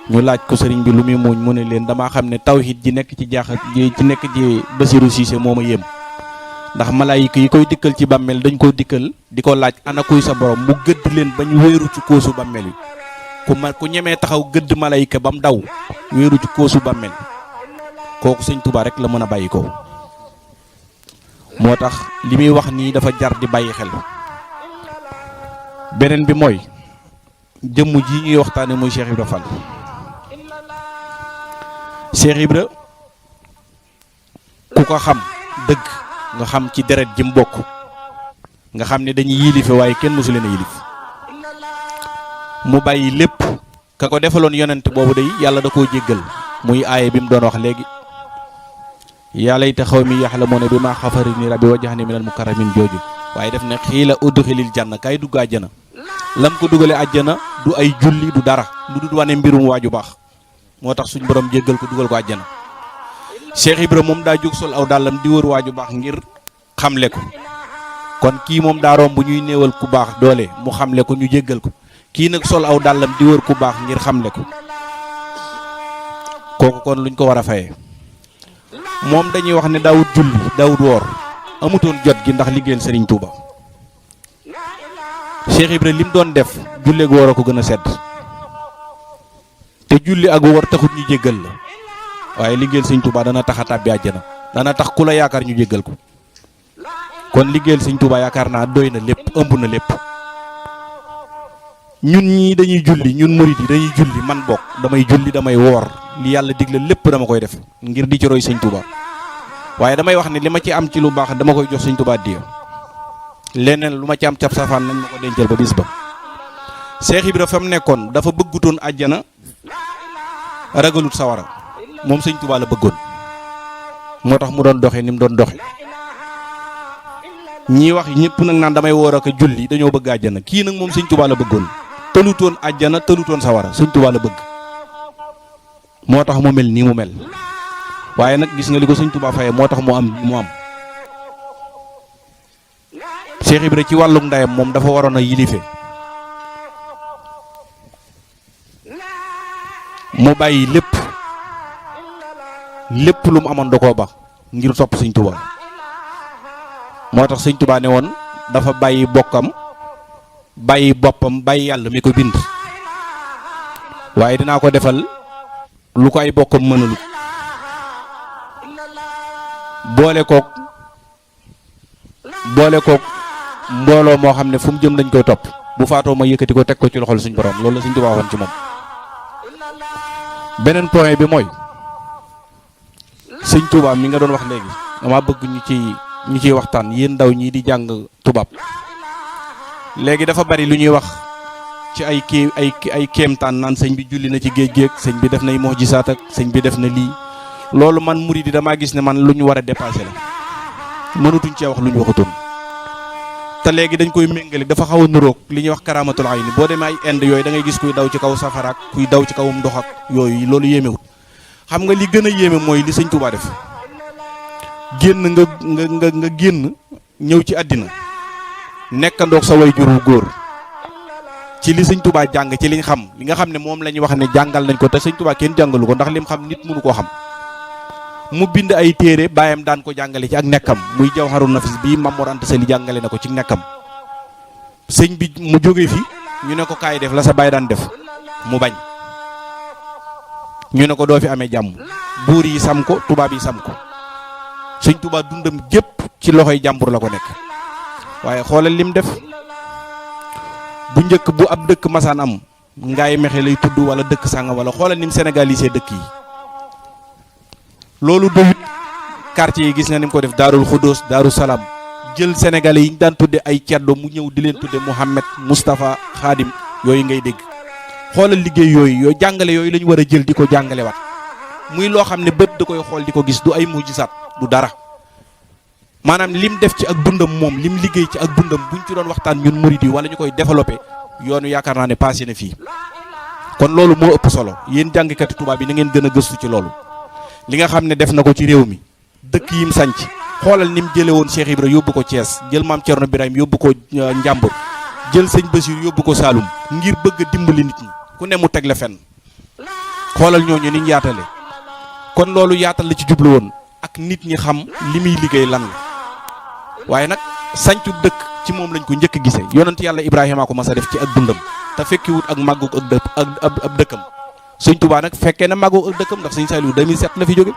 [SPEAKER 4] ñu laaj ko sëriñ bi lu muy muuñ mu ne leen damaa xam ne tawhid ji nekk ci Jaaxa ji ci nekk ci Basiiru Siise moo ma yéem ndax malaayika yi koy dikkal ci bàmmeel dañ koo dikkal di ko laaj ana kuy sa borom mu gëdd leen ba ñu wéeru ci koosu bàmmeel yi ku ñemee taxaw gëdd malaayika ba mu daw wéeru ci koosu bàmmeel kooku sëñ Tuubaa rek la mën a bàyyi ko moo tax li muy wax nii dafa jar di bàyyi xel beneen bi mooy jëmm ji ñuy waxtaane muy Cheikh Ibra Fall Cheikh Ibra ku ko xam dëgg nga xam ci deret ji mu bokk nga xam ne dañuy yilife waaye kenn mësu leen a yilif mu bàyyi lépp ka ko defaloon yonent boobu day yàlla da koo jéggal muy aaye bi mu doon wax léegi yaa layta xawmi yaxlamuuna bimaa xafarani rabbi wajjahani minal mukarramin jooju waaye def ne xiila udxilil janna kay dugg àjjana lam ko dugale àjjana du ay julli du dara lu dul wane mbirum waaju baax moo tax suñ borom jéggal ko dugal ko àjjana Cheikh Ibra moom daa jóg sol aw dàllam di wër waaju baax ngir xamle ko kon kii moom daa romb bu ñuy néewal ku baax doole mu xamle ko ñu jéggal ko kii nag sol aw dàllam di wër ku baax ngir xamle ko kooku kon luñ ko war a fayee moom dañuy wax ne daawut julli daawut woor amutoon jot gi ndax liggéeyal Serigne Touba Cheikh Ibra lim doon def julli ak woor a ko gën a sedd te julli ak woor taxut ñu jéggal la waaye liggéeyal Serigne Touba dana tax a tàbbi àjjana dana tax ku la yaakaar ñu jéggal ko kon liggéeyal Serigne Touba yaakaar naa doy na lépp ëmb na lépp ñun ñii dañuy julli ñun murid yi dañuy julli man bokk damay julli damay woor li yàlla digle lépp dama koy def ngir di ci roy sëñ Touba waaye damay wax ne li ma ci am ci lu baax dama koy jox sëñ Touba diya leneen lu ma ci am cap safaan nañ ma ko dencal ba bis ba. Cheikh Ibra fa mu nekkoon dafa bëggutoon àjjana ragalut sawara moom sëñ Touba la bëggoon moo tax mu doon doxe ni mu doon doxe ñii wax ñëpp nag naan damay woor ak julli dañoo bëgg àjjana kii nag moom sëñ Touba la bëggoon tëlutoon àjjana tëlutoon sawara sëñ Touba la bëgg moo tax mu mel nii mu mel waaye nag gis nga li ko sëñ Touba faye moo tax mu am Cheikh Ibra ci wàlluk ndayam moom dafa waroon a yilife mu bàyyi lépp lu mu amoon da koo ba ngir topp sëñ Touba moo tax sëñ Touba ne woon dafa bàyyi bokkam bàyyi boppam bàyyi yàlla mi ko bind waaye dinaa ko defal lu ko ay bokkam mënalut boole kook mbooloo moo xam ne fu mu jëm dañ koy topp bu faatoo ma yëkkati ko teg ko ci loxol suñ borom loolu la sëñ Touba waxoon ci moom. beneen point bi mooy sëñ Touba mi nga doon wax léegi dama bëgg ñu ciy waxtaan yéen ndaw ñii di jàng tubaab léegi dafa bari lu ñuy wax ci ay kéemtaan naan sëñ bi julli na ci géej géej sëñ bi def nay mujisaat ak sëñ bi def na lii loolu man murid yi damaa gis ne man lu ñu war a dépassé la mënatuñ cee wax lu ñu waxutoon te léegi dañ koy méngale dafa xaw a nuroog li ñuy wax karamatul ayni boo demee ay Inde yooyu da ngay gis kuy daw ci kaw safara ak kuy daw ci kawum ndox ak yooyu loolu yéemewut xam nga li gën a yéeme mooy li sëñ Touba def génn nga génn ñëw ci àddina nekkandoog sa way jur wu góor ci li sëñ Touba jàng ci liñ xam li nga xam ne moom la ñuy wax ne jàngal nañ ko te sëñ Touba kenn jàngalu ko ndax lim xam nit mënu koo xam mu bind ay téere baayam daan ko jàngale ci ak nekkam muy Jawharun Nafis bii Mame Mor Anta Sali jàngale na ko ci nekkam sëñ bi mu jóge fi ñu ne ko kaay def la sa baay daan def mu bañ ñu ne ko doo fi amee jàmm buur yi sam ko tubaab yi sam ko sëñ Touba dundam gépp ci loxoy jàmbur la ko nekk waaye xoolal lim def bu njëkk bu ab dëkk masaan am ngaay mexe lay tudd wala dëkk sàngam wala xoolal nim sénégalisé dëkk yi loolu doyut quartier yi gis nga ni mu ko def Daarul Xuddoos Daaru Salaam jël sénégalais yi ñu daan tudde ay ceddo mu ñëw di leen tudde Mouhamed Moustapha Khadim yooyu ngay dégg xoolal liggéey yooyu jàngale yooyu la ñu war a jël di ko jàngale waat muy loo xam ne bët da koy xool di ko gis du ay mujjisaat du dara maanaam lim def ci ak dundam moom lim liggéey ci ak dundam buñ ci doon waxtaan ñun murid yi wala ñu koy développé yoonu yaakaar naa ne passé na fii kon loolu moo ëpp solo yéen jàngkati tubaab yi na ngeen gën a gëstu ci loolu li nga xam ne def na ko ci réew mi dëkk yim sanc xoolal ni mu jële woon Cheikh Ibra yóbbu ko Thiès jël maam Thierno Birahim yóbbu ko Njàmbur jël sëñ Bassirou yóbbu ko Saloum ngir bëgg a dimbali nit ñi ku ne mu teg la fenn xoolal ñooñu niñ yaatale kon loolu yaatal la ci jublu woon ak nit ñi xam li muy liggéey lan la waaye nag sancu dëkk ci moom lañ ko njëkk a gisee yonent yàlla Ibrahima ko mas a def ci ak dundam te fekkiwut ak màggug ab dëkkam sëñ Touba nag fekkee na màggug ak dëkkam ndax sëñ Saliou 2007 la fi jóge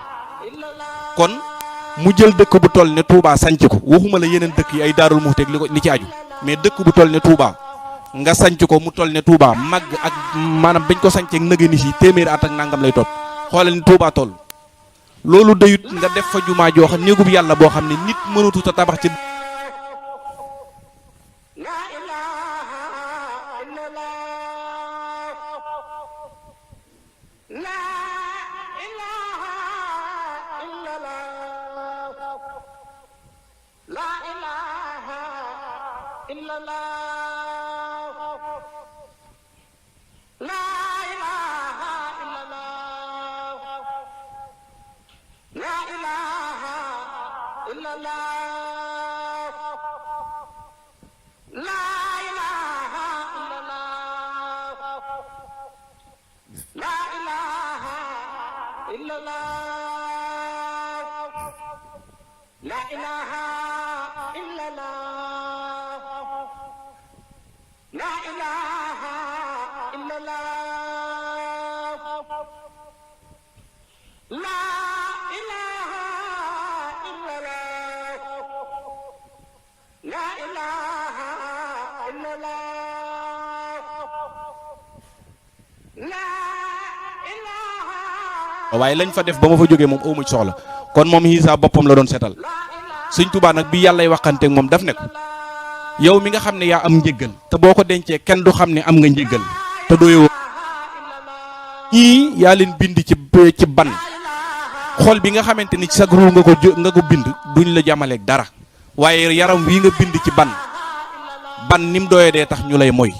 [SPEAKER 4] kon mu jël dëkk bu toll ne Touba sanc ko waxuma la yeneen dëkk yi ay Daarul Muxti ak li ci aju mais dëkk bu toll ne Touba nga sanc ko mu toll ne Touba màgg ak maanaam bañ ko sancee ak nëgëni si téeméeri at ak nangam lay topp xoolal ni Touba toll loolu dayut nga def fa jumaa joo xam néegub yàlla boo xam ne nit mënatut a tabax ci waaye lañ fa def ba ma fa jógee moom awma ci soxla kon moom Isa boppam la doon seetal sëñ Tuubaa nag bi yàllay waxanteeg moom daf ne ko yow mi nga xam ne yaa am njëggal te boo ko dencee kenn du xam ne am nga njëggal te dooyoo ñii yaa leen bind ci ban xol bi nga xamante ni ci sa ruu nga ko bind duñ la jàmmaleeg dara waaye yaram wii nga bind ci ban ni mu doyee dee tax ñu lay moy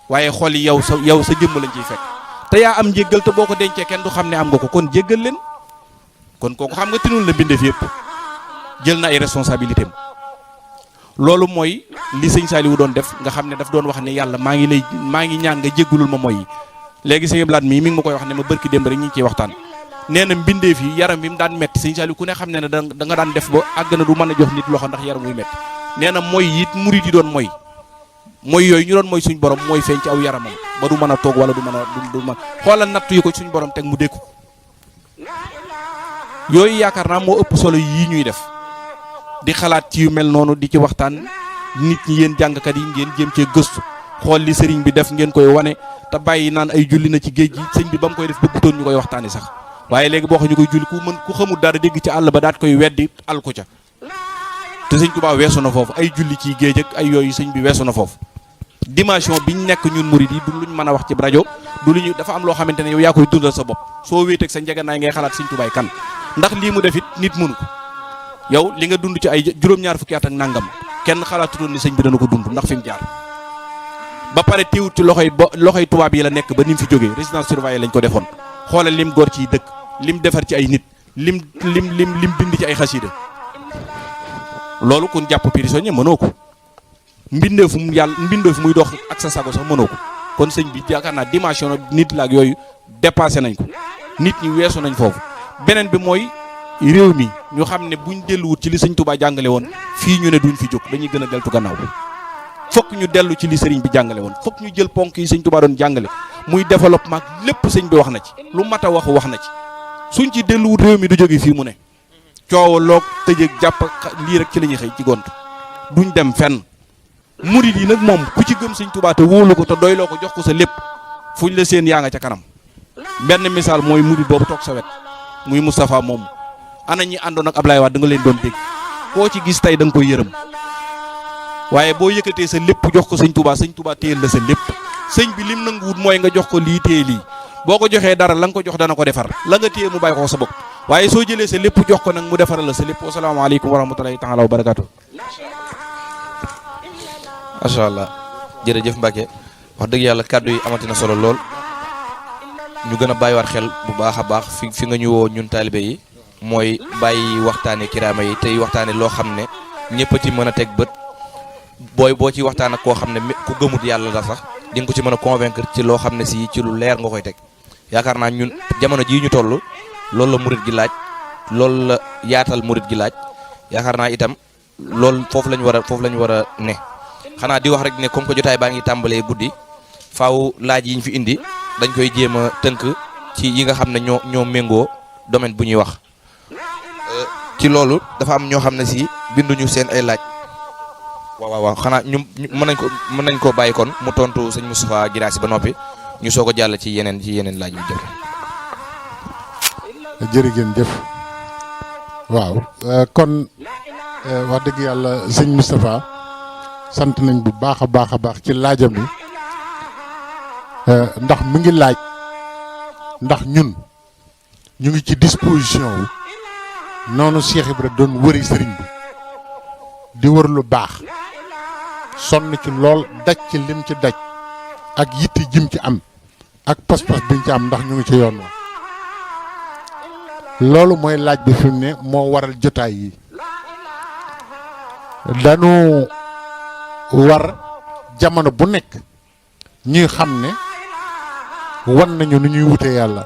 [SPEAKER 4] waaye xol yi yow sa jëmm lañ ciy fekk te yaa am njëggal te boo ko dencee kenn du xam ne am nga ko kon jéggal leen kon kooku xam nga tinul la bindeef yëpp jël na ay responsabilité am loolu mooy li sëñ Saliou doon def nga xam ne daf doon wax ne yàlla maa ngi ñaan nga jéggulul ma mooy léegi sëñ Blaat mi ngi ma koy wax ne ma bërki démb rek ñu ngi ciy waxtaan nee na mbindeef yi yaram bi mu daan metti sëñ Saliou ku ne xam ne ne da nga daan def ba àgg na du mën a jox nit loxo ndax yaram muy metti nee na mooy it murid yi doon mooy yooyu ñu doon mooy suñ borom mooy feeñ ci aw yaramam ba du mën a toog wala du mën xoolal natt yi ko suñ borom teg mu dékku yooyu yaakaar naa moo ëpp solo yii ñuy def di xalaat ci yu mel noonu di ci waxtaan nit ñi yéen jàngkat yi ngeen jéem cee gëstu xool li sëriñ bi def ngeen koy wane te bàyyi naan ay julli na ci géej gi sëñ bi ba mu koy def bëggutoon ñu koy waxtaani sax waaye léegi boo xam ñu koy julli ku xamul dara dégg ci àll ba daat koy weddi al ko ca te sëñ Tuubaa weesu na foofu ay julli ci géej ak ay yooyu sëñ bi weesu na foofu dimension biñ nekk ñun murid yi du luñ mën a wax ci rajo du luñu dafa am loo xamante ne yow yaa koy dundal sa bopp soo wéeteeg sa njeganaay ngay xalaat sëñ Tuubaa kan ndax lii mu def it nit mënu ko yow li nga dund ci ay juróom-ñaar fukki at ak nangam kenn xalaatutoon ni sëñ bi dana ko dund ndax fi mu jaar ba pare teewut ci loxoy tubaab yi la nekk ba ni mu fi jógee résidence surveillée lañ ko defoon xoolal lim góor ciy dëkk lim defar ci ay nit lim bind ci ay xasida loolu kun jàpp prisonnier mënoo ko mbindee fu muy dox ak sa sago sax mënoo ko kon sëñ bi yaakaar naa dimension nit la ak yooyu dépassé nañ ko nit ñi weesu nañ foofu beneen bi mooy réew mi ñu xam ne buñ delluwut ci li sëñ Tuubaa jàngale woon fii ñu ne duñ fi jóg dañuy gën a deltu gannaaw fokk ñu dellu ci li sëriñ bi jàngale woon fokk ñu jël ponk yi sëñ Tuubaa doon jàngale muy développement lépp sëñ bi wax na ci lu mat a wax na ci suñ ci delluwut réew mi du jóge fii mu ne coow loog tëjëg jàpp lii rek ci la ñuy xëy ci gont duñ dem fenn murid yi nag moom ku ci gëm sëñ Tuubaa te wóolu ko te doyloo ko jox ko sa lépp fuñ la seen yaa nga ca kanam benn misaal mooy murid boobu toog sa wet muy Moustapha moom ana ñi àndoon ak Ablaye Wade da nga leen doon dégg koo ci gis tey da nga koy yërëm waaye boo yëkkatee sa lépp jox ko sëñ Tuubaa téyel la sa lépp sëñ bi lim nanguwut mooy nga jox ko lii téye lii boo ko joxee dara la nga ko jox dana ko defar la nga téye mu bàyyi ko sa bopp waaye soo jëlee sa lépp jox ko nag mu defaral la sa lépp wasalaamaaleykum wa rahmatulahi taala wa barakaatu.
[SPEAKER 2] macha allah jërëjëf Mbacke wax dëgg yàlla kàddu yi amati na solo lool ñu gën a bàyyiwaat xel bu baax a baax fi nga ñu woo ñun taalibe yi mooy bàyyi waxtaane kiraama yi tey waxtaane loo xam ne ñëpp a ci mën a teg bët boo ci waxtaan ak koo xam ne ku gëmut yàlla la sax di nga ko ci mën a convaincre ci loo xam ne si ci lu leer nga koy teg yaakaar naa ñun jamono jii ñu toll loolu la murit gi laaj loolu la yaatal murit gi laaj yaakaar naa itam loolu foofu lañ war a ne xanaa di wax rek ne comme que jotaay baa ngi tàmbalee guddi faaw laaj yi ñu fi indi dañ koy jéem a tënk ci yi nga xam ne ñoo méngoo domaine bu ñuy wax ci loolu dafa am ñoo xam ne si binduñu seen ay laaj waaw xanaa ñu mën nañ ko bàyyi kon mu tontu sëñ Moustapha Guirassy ba noppi ñu soog a jàll ci yeneen laaj yu jëf
[SPEAKER 1] jërëgeen jëf waaw kon wax dëgg yàlla sëñ Moustapha sant nañ bu baax a baax ci laajam bi ndax mu ngi laaj ndax ñun ñu ngi ci disposition wu noonu Cheikh Ibra doon wëri sëriñ bi di wër lu baax sonn ci lool daj ci lim ci daj ak yitti jim ci am ak pas-pas biñ ci am ndax ñu ngi ci yoon wa loolu mooy laaj bi fi mu ne moo waral jotaay yi dañu war jamono bu nekk ñuy xam ne wan nañu nu ñuy wute yàlla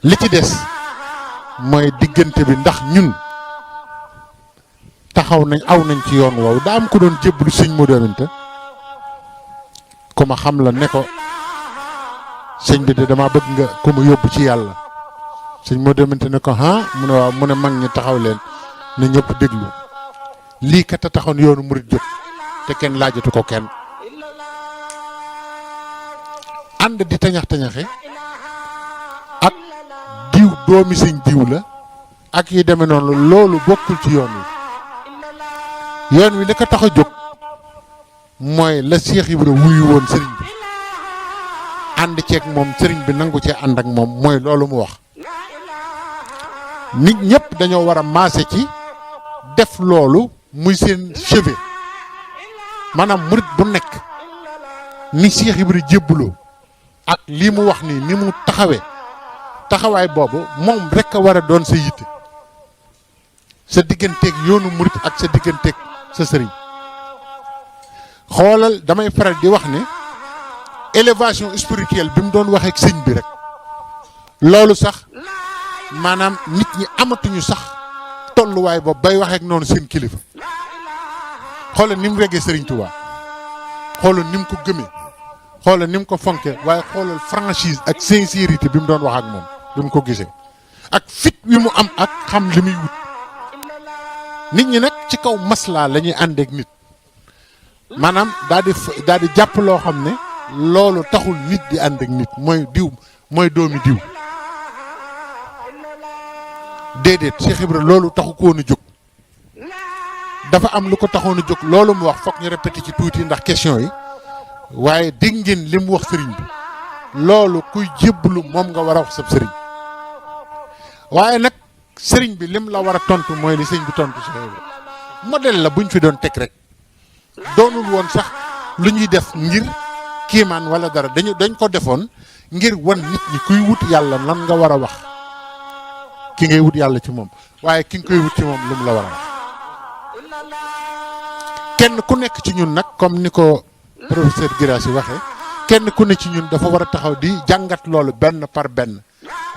[SPEAKER 1] li ci des mooy diggante bi ndax ñun taxaw nañ aw nañ ci yoon woowu daa am ko doon jébbalu sëñ Modou Aminta ku ma xam la ne ko sëñ bi de dama bëgg nga ku ma yóbbu ci yàlla sëñ Modou Aminta ne ko mu ne waaw mu ne mag ñi taxaw leen ne ñëpp déglu lii kat a taxoon yoonu murit jóg te kenn laajatu ko kenn ànd di tañax-tañaxe ak doomi sëñ diw la ak yi demee noonu loolu bokkul ci yoon wi li ko tax a jóg mooy la Cheikh Ibra wuyu woon sëriñ bi ànd ceeg moom sëriñ bi nangu cee ànd ak moom mooy loolu mu wax nit ñëpp dañoo war a maase ci def loolu muy seen chevet maanaam murit bu nekk ni Cheikh Ibra jébbaloo ak lii mu wax nii ni mu taxawaay boobu moom rek a war a doon sa yitte sa digganteeg yoonu murit ak sa digganteeg sa sëriñ xoolal damay faral di wax ne élévation spirituelle bi mu doon waxee ak sëñ bi rek loolu sax maanaam nit ñi amatuñu sax tolluwaay boobu bay waxee ak noonu seen kilifa xoolal ni mu weggee sëriñ Touba xoolal ni mu ko gëmee xoolal ni mu ko fonke waaye xoolal franchise ak sincérité bi mu doon wax ak moom bi mu ko gisee ak fit wi mu am ak xam li muy wut nit ñi nag ci kaw maslaa la ñuy ànd ak nit maanaam daal di jàpp loo xam ne loolu taxul nit di ànd ak nit mooy diw mooy doomi diw déedéet Cheikh Ibra loolu taxu ko woon a jóg dafa am lu ko taxoon a jóg loolu mu wax foog ñu répété ci tuuti ndax question yi waaye dégg ngeen li mu wax sëriñ bi loolu kuy jébbalu moom nga war a wax sab sëriñ waaye nag sëriñ bi lim la war a tontu mooy li sëriñ bi tontu Cheikh Ibra modèle la buñ fi doon teg rek doonul woon sax lu ñuy def ngir kiimaan wala dara dañ ko defoon ngir wan nit ñi kuy wut yàlla lan nga war a wax ki ngay wut yàlla ci moom waaye ki nga koy wut ci moom lu mu la war a wax kenn ku nekk ci ñun nag comme ni ko professeur Guirassy waxee kenn ku ne ci ñun dafa war a taxaw di jàngat loolu benn par benn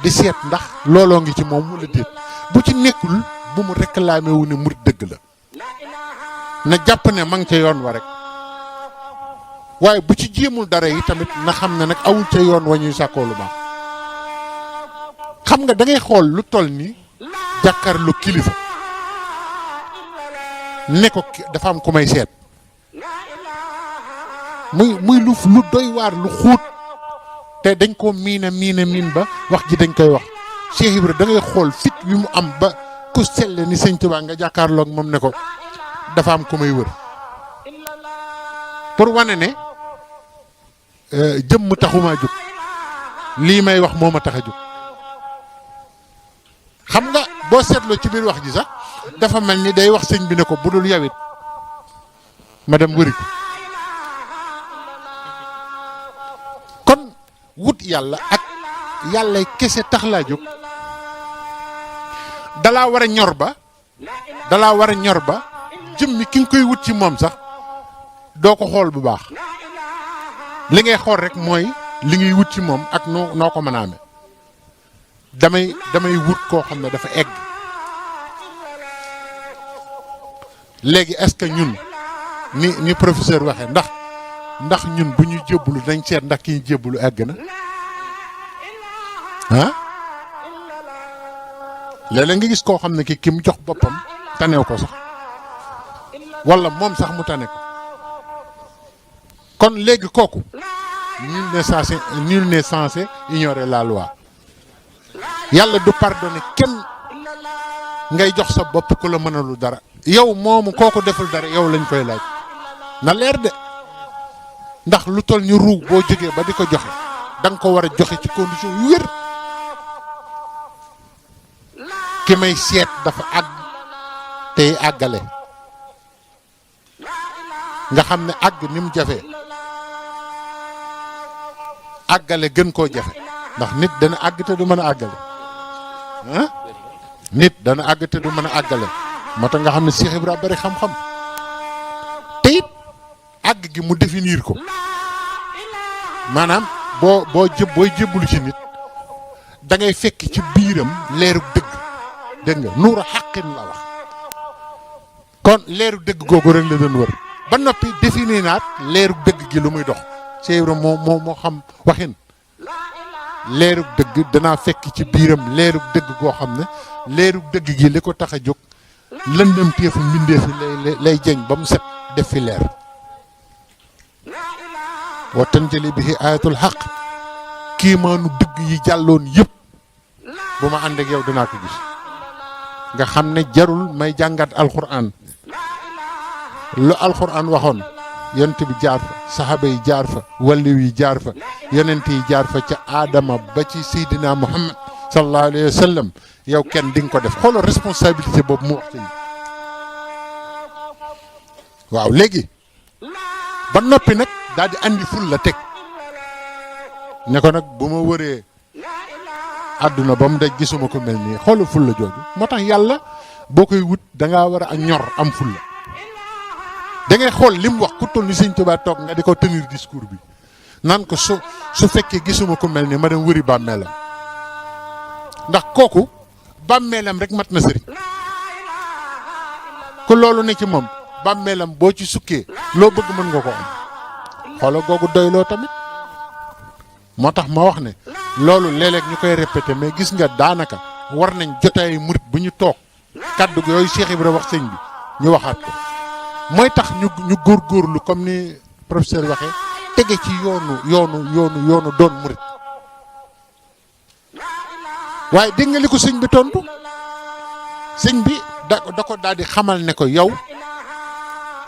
[SPEAKER 1] di seet ndax looloo ngi ci moom wala déet bu ci nekkul bu mu réclamé wu ne murit dëgg la na jàpp ne ma ngi ca yoon wa rek waaye bu ci jéemul dara yi tamit na xam ne nag awul ca yoon wa ñuy sàkkoo lu baax xam nga da ngay xool lu toll ni jàkkaarlu kilifa ne ko dafa am ku may seet muy lu doy waar lu xuut te dañ ko miin ba wax ji dañ koy wax Cheikh Ibra da ngay xool fit wi mu am ba ku selle ni sëñ Tuubaa nga jàkkaarloog moom ne ko dafa am ku may wër pour wane ne jëmm taxumaa jóg lii may wax moo ma tax a jóg xam nga boo seetloo ci biir wax ji sax dafa mel ni day wax sëñ bi ne ko bu dul yawit ma dem wëri ko kon wut yàlla ak yàllay kese tax laa jóg dalaa war a ñor ba jëmmi ki nga koy wut ci moom sax doo ko xool bu baax li ngay xool rek mooy li ngay wut ci moom ak noo ko mën a amee damay wut koo xam ne dafa egg léegi est-ce que ñun ni professeur waxee ndax ñun bu ñu jébbalu dañ seet ndax ki ñu jébbalu egg na ah léeg-léeg nga gis koo xam ne ki mu jox boppam tanew ko sax wala moom sax mu tane ko kon léegi kooku nul n'est censé ignorer la loi yàlla du pardonner kenn ngay jox sa bopp ku la mënalu dara yow moomu kooku deful dara yow lañ koy laaj na leer de ndax lu toll ni ruu boo jógee ba di ko joxe da nga ko war a joxe ci condition yu wér ki may seet dafa àgg tey àggale nga xam ne àgg ni mu jafee àggale gën koo jafe ndax nit dana àgg te du mën a àggale ah nit dana àgg te du mën a àggale moo tax nga xam ne Cheikh Ibra bari xam-xam te it àgg gi mu définir ko maanaam booy jébbalu ci nit da ngay fekk ci biiram leeru dëgg dégg nga nuura xaqin la wax kon leeru dëgg googu rek la doon wër ba noppi définir naat leeru dëgg gi lu muy dox Cheikh Ibra moo xam waxin leerug dëgg danaa fekk ci biiram leerug dëgg goo xam ne leerug dëgg gi li ko tax a jóg lëndëm teefu mbindeef lay jeñ ba mu set def fi leer wa tanjali bihi ayatul xaq kiimaanu dëgg yi jàlloon yëpp bu ma ànd ak yow dinaa ko gis nga xam ne jarul may jàngat alxuraan lu alxuraan waxoon yonent bi jaar fa saxaaba yi jaar fa walliw yi jaar fa yonent yi jaar fa ca aadama ba ci seydina muhammad sallallahu alayhi wa sallam yow kenn di nga ko def xoolal responsabilité boobu mu wax ci waaw léegi ba noppi nag daal di andi ful la teg ne ko nag bu ma wëree àdduna ba mu daj gisuma ko mel nii xoolal ful la jooju moo tax yàlla boo koy wut da ngaa war a ñor am ful la da ngay xool li mu wax ku toll ni Sëñ Tuubaa toog nga di ko tenir discours bi naan ko su fekkee gisuma ko mel nii ma dem wëri bàmmeelam ndax kooku bàmmeelam rek mat na sëriñ ku loolu ne ci moom bàmmeelam boo ci sukkee loo bëgg mën nga ko am xoolal googu doyloo tamit moo tax ma wax ne loolu léeg-léeg ñu koy répété mais gis nga daanaka war nañ jotaay murit bu ñu toog kaddu yooyu Cheikh Ibra wax sëñ bi ñu waxaat ko mooy tax ñu góorgóorlu comme ni professeur waxee tege ci yoonu doon murit waaye dégg nga li ko sëñ bi tontu sëñ bi da ko daal di xamal ne ko yow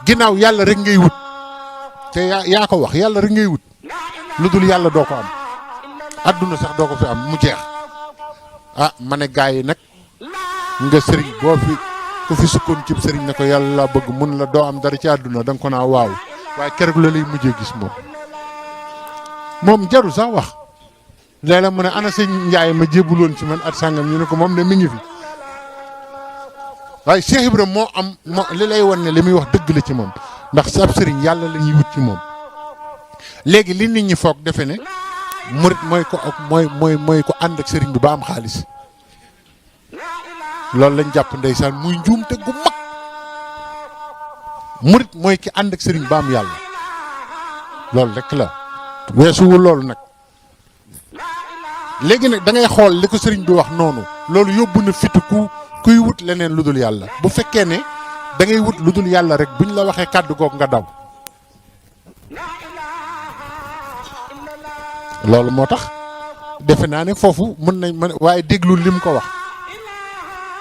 [SPEAKER 1] ginnaaw yàlla rek ngay wut te yaa ko wax yàlla rek ngay wut lu dul yàlla doo ko am adduna sax doo ko fi am mu jeex ma ne gaa yi nag nga sëriñ boo fi ku fi sukkoon cib sëriñ ne ko yàlla laa bëgg mun la doo am dara ci àdduna da nga ko naa waaw waaye keroog la lay mujjee gis moom jarul sax wax léeg-léeg mu ne ana sëñ Njaay ma jébuloon ci man at sàngam ñu ne ko moom de mi ngi fi waaye Cheikh Ibrahima moo li lay wan ne li muy wax dëgg la ci moom ndax sa ab sëriñ yàlla la ñuy wut ci moom léegi li nit ñi foog defe ne murit mooy ko ànd ak sëriñ bi ba am xaalis loolu lañ jàpp ndeysaan muy njuumte gu mag murit mooy ki ànd ak sëriñ ba am yàlla loolu rek la weesuwul loolu nag léegi nag da ngay xool li ko sëriñ bi wax noonu loolu yóbbu na fitu kuy wut leneen lu dul yàlla bu fekkee ne da ngay wut lu dul yàlla rek buñ la waxee kàddu goog nga daw loolu moo tax defe naa ne foofu mën waaye déglu lim ko wax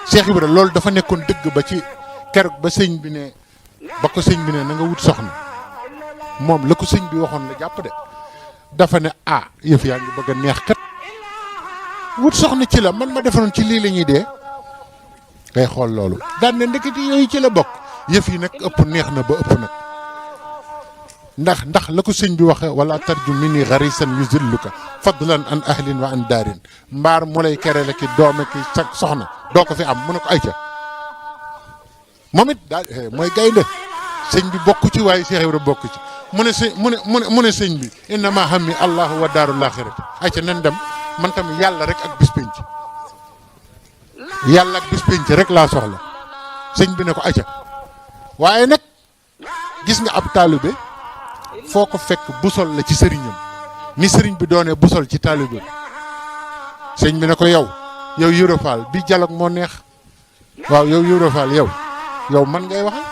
[SPEAKER 1] Cheikh Ibra loolu dafa nekkoon dëgg ba ci keroog ba sëñ bi ne na nga wut soxna moom la ko sëñ bi waxoon la jàpp de dafa ne yëf yaa ngi bëgg a neex kat wut soxna ci la man ma defaroon ci lii la ñuy dee ngay xool loolu daan ne ndeketi yooyu ci la bokk yëf yi nag ëpp neex na ba ëpp nag ndax la ko sëñ bi waxe wala tarju minni xarisan yuzilluka fadlan an ahlin wa an daarin mbaar mu lay kere la ki doome ki soxna doo ko fi am mu ne ko ayca moom it daal mooy gaynde sëñ bi bokk ci waaye Cheikh Ibra bokk ci mu ne sëñ bi innama hammi allahu wa daarul axirati ayca nan dem man tamit yàlla rek ak bis penc yàlla ak bis penc rek laa soxla sëñ bi ne ko ayca waaye nag gis nga ab taalibe foo ko fekk busol la ci sëriñam ni sëriñ bi doonee busol ci taalibe sëñ bi ne ko yow Ibra Fall bi dialogue moo neex waaw yow Ibra Fall yow man ngay waxal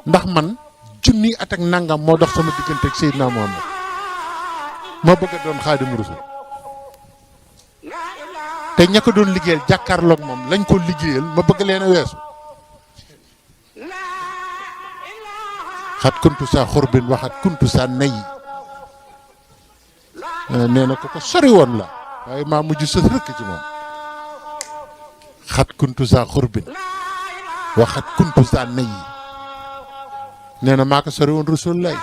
[SPEAKER 1] ndax man junni at ak nangam moo dox sama diggante ak Seydina Muhammad ma bëgg a doon Xaadimu Rasuul te ña ko doon liggéeyal jàkkaarloog moom lañ ko liggéeyal ma bëgg leen a weesu xat kuntu saa xurbin waxat kuntu saa nay nee na ko sori woon la waaye maa mujj sës rëkk ci moom xat kuntu saa xurbin waxat kuntu saa nay nee na maa ko sori woon Rasul lay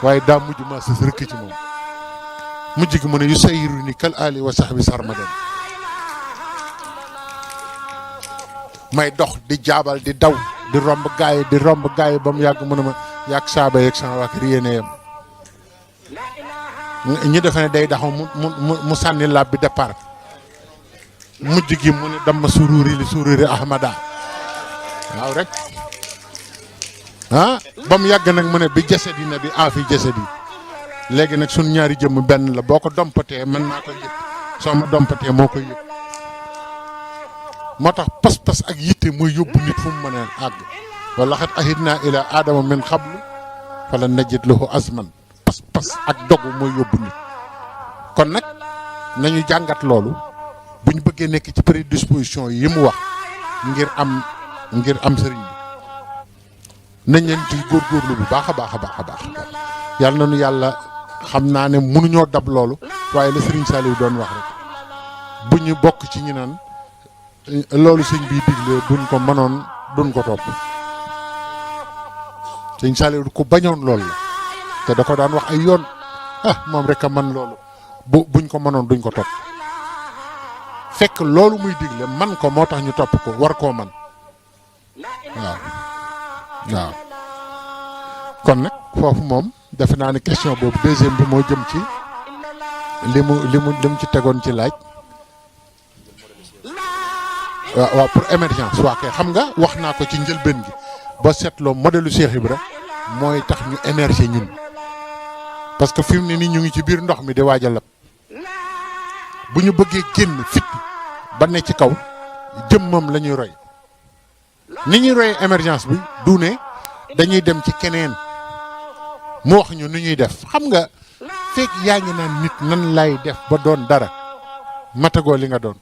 [SPEAKER 1] waaye daa mujj maa sës rëkk ci moom mujj gi mu ne yu sayiru ni kal ali wa sahbi sarmadan may dox di jaabal di daw di romb gaay ba mu yàgg mu ne ma yàgg saaba yeeg sama waa kër yéene yam ñu defe ne day daxaw mu sànni laab bi départ mujj gi mu ne dama sururi ahmada waaw rek ba mu yàgg nag mu ne bi jasadi na bi afi jasadi léegi nag sun ñaari jëmm benn la boo ko dompatee mën naa ko yëg soo ma dompatee moo koy yëg moo tax pas-pas ak yitte mooy yóbbu nit fu mu mën a àgg wala xat ahidna ila aadama min xablu fala najid lahu azman pas-pas ak dogu mooy yóbbu nit kon nag nañu jàngat loolu bu ñu bëggee nekk ci prédisposition yi mu wax ngir am sëriñ bi nañ leen ci góorgóorlu bu baax a baax a baax a baax yàlla nañu yàlla xam naa ne mënuñoo dab loolu waaye la sëriñ Saliou doon wax rek bu ñu bokk ci ñi naan loolu sëñ bi digle duñ ko mënoon duñ ko topp sëñ Saliou ko bañoon loolu la te da ko daan wax ay yoon moom rek a man loolu buñ ko mënoon duñ ko topp fekk loolu muy digle man ko moo tax ñu topp ko war koo man waaw kon nag foofu moom defe naa ne question boobu deuxième bi moo jëm ci li mu ci tegoon ci laaj waaw pour émergence waa kay xam nga wax naa ko ci njëlbeen gi ba seetloo modèle Cheikh Ibra mooy tax ñu émerger ñun parce que fi mu ne nii ñu ngi ci biir ndox mi di waaj a lab bu ñu bëggee génn fit ba ne ci kaw jëmmam la ñuy roy ni ñuy royee émergence bi du ne dañuy dem ci keneen mu wax ñu nu ñuy def xam nga fekk yaa ngi naan nit nan lay def ba doon dara matagoo li nga doon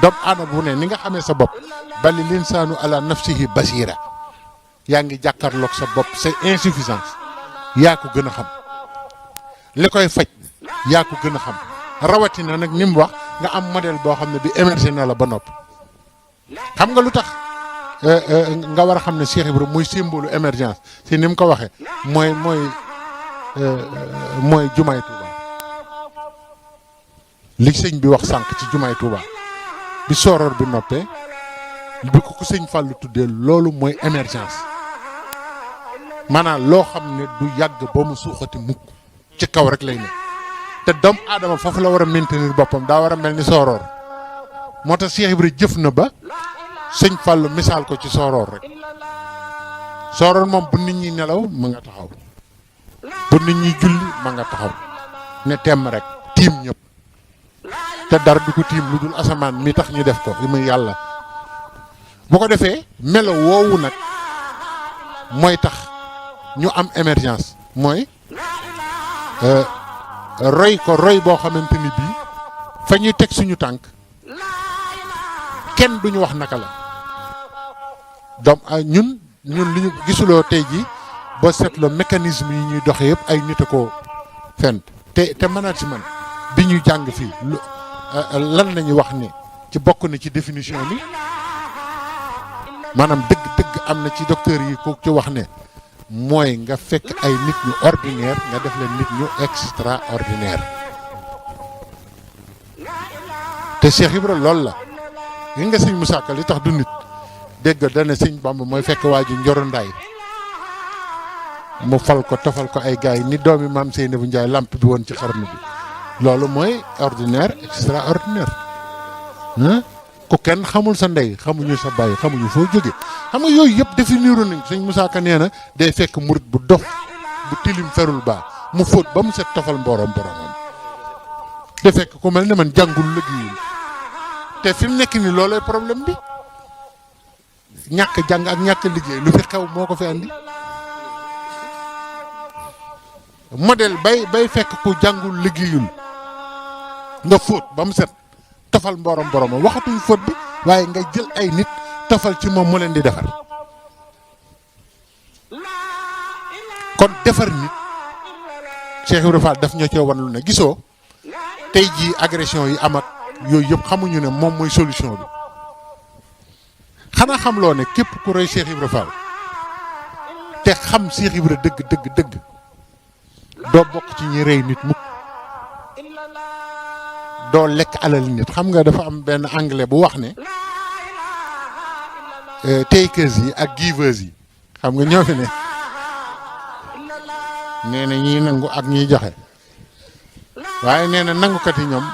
[SPEAKER 1] doomu aadama bu ne ni nga xamee sa bopp bali linsaanu ala nafsihi basira yaa ngi jàkkaarloog sa bopp c'est insuffisance yaa ko gën a xam li koy faj yaa ko gën a xam rawatina nag ni mu wax nga am modèle boo xam ne bi émergé na la ba nopp xam nga lu tax nga war a xam ne Cheikh Ibra muy symbole émergence si ni mu ko waxee mooy jumaay Touba li sëñ bi wax sànq ci jumaay Touba bi sooroor bi noppee bi ko sëñ Fallou tuddee loolu mooy émergence maanaam loo xam ne du yàgg ba mu suuxati mukk ci kaw rek lay ne te doomu aadama foofu la war a maintenir boppam daa war a mel ni sooroor moo tax Cheikh Ibra jëf na ba sëñ Fallou misaal ko ci sooroor rek sooroor moom bu nit ñi nelaw ma nga taxaw bu nit ñi julli ma nga taxaw ne temm rek tiim ñëpp te dara du ko tiim lu dul asamaan mi tax ñu def ko li muy yàlla bu ko defee melo woowu nag mooy tax ñu am émergence mooy roy ko roy boo xamante ni bii fa ñuy teg suñu tànk kenn duñu wax naka la donc ñun li ñu gisuloo tey ji ba seetloo mécanisme yi ñuy doxee yëpp ay nit a ko fent te management bi ñu jàng fii lan lañuy wax ne ci bokk na ci définition bi maanaam dëgg am na ci docteur yi ko ci wax ne mooy nga fekk ay nit ñu ordinaire nga def leen nit ñu extraordinaire te Cheikh Ibra loolu la gi nga sëñ Moussa Ka li tax du nit dégg dana sëñ Bamba mooy fekk waa ji njoro ndaay mu fal ko tofal ko ay gars yi ni doomi maam Seynabou Ndiaye lamp bi woon ci xarnu bi loolu mooy ordinaire extraordinaire ku kenn xamul sa ndey xamuñu sa baay xamuñu foo jóge xam nga yooyu yëpp définiru nañ sëñ Moussa Ka nee na day fekk murit bu dof bu tilim ferul baa mu fóot ba mu set tofal boromam day fekk ku mel ne man jàngul liggéeyul te fi mu nekk ni loolooy problème bi ñàkk jàng ak ñàkk liggéey lu fi xew moo ko fi andi modèle bay fekk ku jàngul liggéeyul nga fóot ba mu set tofal boromam waxatuñ fóot bi waaye nga jël ay nit tofal ci moom mu leen di defar kon defar nit Cheikh Ibrahima Fall daf ñoo cee wan lu ne gisoo tey jii agression yi am ak yooyu yëpp xamuñu ne moom mooy solution bi xanaa xam loo ne képp ku roy Cheikh Ibrahima Fall te xam Cheikh Ibrahima dëgg doo bokk ci ñi rey nit mukk doo lekk alal nit xam nga dafa am benn anglais bu wax ne takers yi ak givers yi xam nga ñoo fi ne nee na ñiy nangu ak ñiy joxe waaye nee na nangukat yi ñoom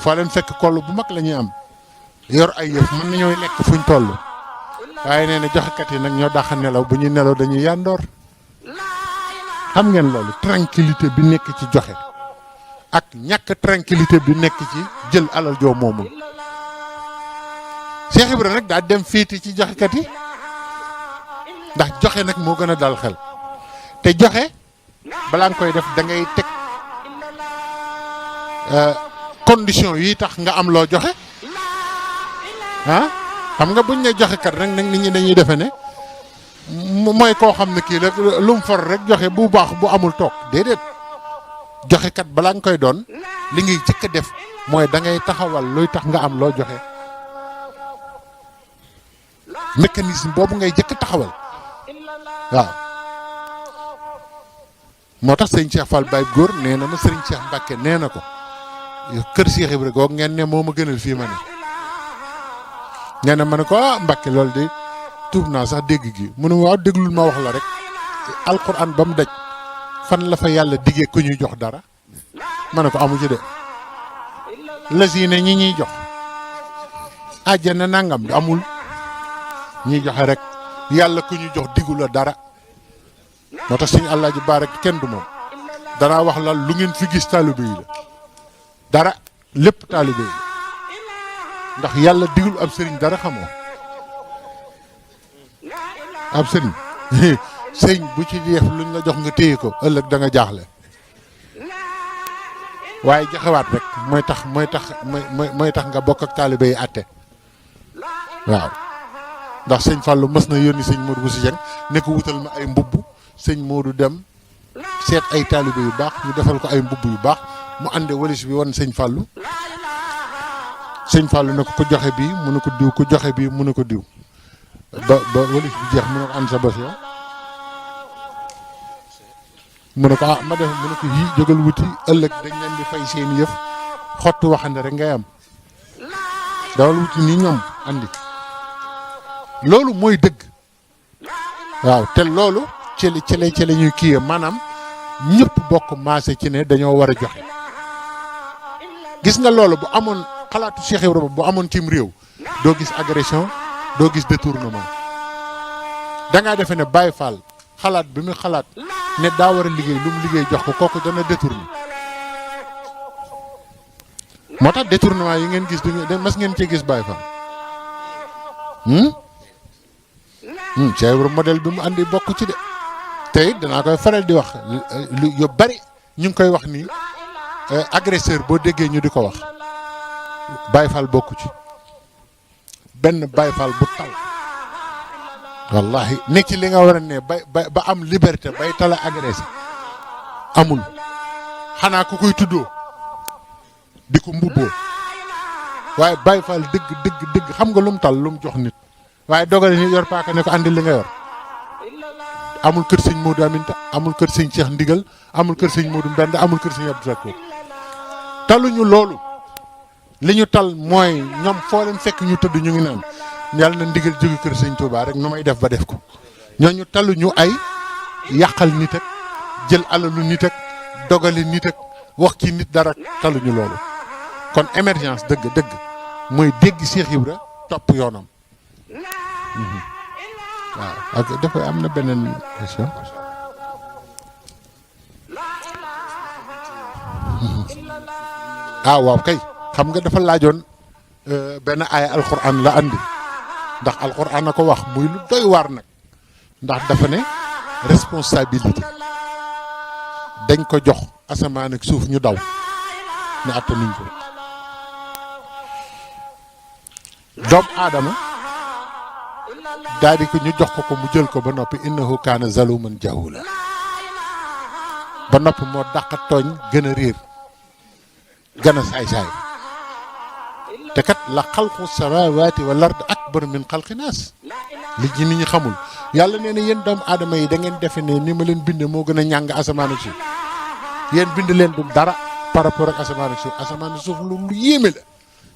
[SPEAKER 1] foo leen fekk koll bu mag la ñuy am yor ay yëf mën nañooy lekk fuñ toll waaye nee na joxekat yi nag ñoo dàq nelaw bu ñuy nelaw dañuy yàndoor xam ngeen loolu tranquillité bi nekk ci joxe ak ñàkk tranquillité bi nekk ci jël alal joo moomul Cheikh Ibra nag daa dem féete ci joxekat yi ndax joxe nag moo gën a dal xel te joxe balaa nga koy def da ngay teg condition yi tax nga am loo joxe ah xam nga buñ ne joxe kat rek nag nit ñi dañuy defe ne mooy koo xam ne kii la lu mu for rek joxe bu baax bu amul toog déedéet joxe kat balaa nga koy doon li ngay jëkk a def mooy da ngay taxawal luy tax nga am loo joxe mécanisme boobu ngay jëkk taxawal waaw. moo tax sëñ Cheikh Fall Baye góor nee na ma sëriñ Cheikh Mbacke nee na ko kër Cheikh Ibra goog ngeen ne moo ma gënal fii ma ne. nee na ma ne ko Mbacke loolu de tuub naa sax dégg gi mu ne waaw déglul ma wax la rek alquran ba mu daj fan la fa yàlla diggee ku ñuy jox dara ma ne ko amu ci de lasi ne ñi ñuy jox àjjana nangam bi amul ñiy joxe rek yàlla ku ñuy jox diggu la dara. moo tax suñu Alaaji Baara kenn du moom danaa wax la lu ngeen fi gis taalibe yi la dara lépp taalibe yi la ndax yàlla digul ab sëriñ dara xamoo ab sëriñ sëriñ bu ci def luñ la jox nga téye ko ëllëg da nga jaaxle waaye joxewaat rek mooy tax nga bokk ak taalibe yi àtte waaw ndax sëñ Fallou mës na yónni sëñ Modou Bousso Dieng ne ko wutal ma ay mbubb sëñ Modou dem seet ay taalibe yu baax ñu defal ko ay mbubb yu baax mu ànde walis bi woon sëñ Fallou ne ko joxe bii mu ne ko diw ku joxe bii mu ne ko diw ba walis bi jeex mu ne ko ànd sa bos yow mu ne ko ma def mu ne ko yii jógal wuti ëllëg dañ leen di fay seen yëf xottu waxande rek ngay am dawal wuti nii ñoom andi loolu mooy dëgg waaw te loolu ci la ñuy kii maanaam ñëpp bokk maase ci ne dañoo war a joxe gis nga loolu bu amoon xalaatu Cheikh Ibrahima bu amoon cim réew doo gis agression doo gis détournement da ngaa defee ne Baye Fall xalaat bi mu xalaat ne daa war a liggéey lu mu liggéey jox ko kooku dana détourné moo tax détournement yi ngeen gis du mas ngeen cee gis Baye Fall Cheikh Ibrahima modèle bi mu andi bokk ci de te it danaa koy faral di wax lu yu bari ñu ngi koy wax ni agresseur boo déggee ñu di ko wax Baye Fall bokku ci benn Baye Fall bu tal wallahi ne ci li nga war a ne ba am liberté bay tala agressé amul xanaa ku koy tuddoo di ko mbubboo waaye Baye Fall dëgg xam nga lu mu tal lu mu jox nit waaye dogale ni yor paaka ne ko andi li nga yor amul kër sëñ Modou Aminta amul kër sëñ Cheikh Ndigal amul kër sëñ Modou Mbend amul kër sëñ Abdou Sakko taluñu loolu li ñu tal mooy ñoom foo leen fekk ñu tëdd ñu ngi naan yàlla na ndigal jóge kër sëñ Touba rek nu may def ba def ko ñooñu taluñu ay yàqal nit ak jël alalu nit ak dogale nit ak wax ci nit dara taluñu loolu kon émergence dëgg mooy dégg Cheikh Ibra topp yoonam. waaw ak dafa am na beneen question waaw kay xam nga dafa laajoon benn aaya alxuraan la andi ndax alxuraan a ko wax muy lu doy waar nag ndax dafa ne responsabilité dañ ko jox asamaan ak suuf ñu daw ne attanuñ ko doomu aadama daal di ko ñu jox ko mu jël ko ba noppi innahu kaana zaluman jahula ba noppi moo dàq tooñ gën a réer gën a saay-saay te kat la xalqu samawati wal ard akbar min xalqi naas li ci nit ñi xamul yàlla nee na yéen doomu aadama yi da ngeen defe ne ni ma leen binde moo gën a ñàng asamaan ak suuf yéen bind leen du dara par rapport ak asamaan ak suuf lu yéeme la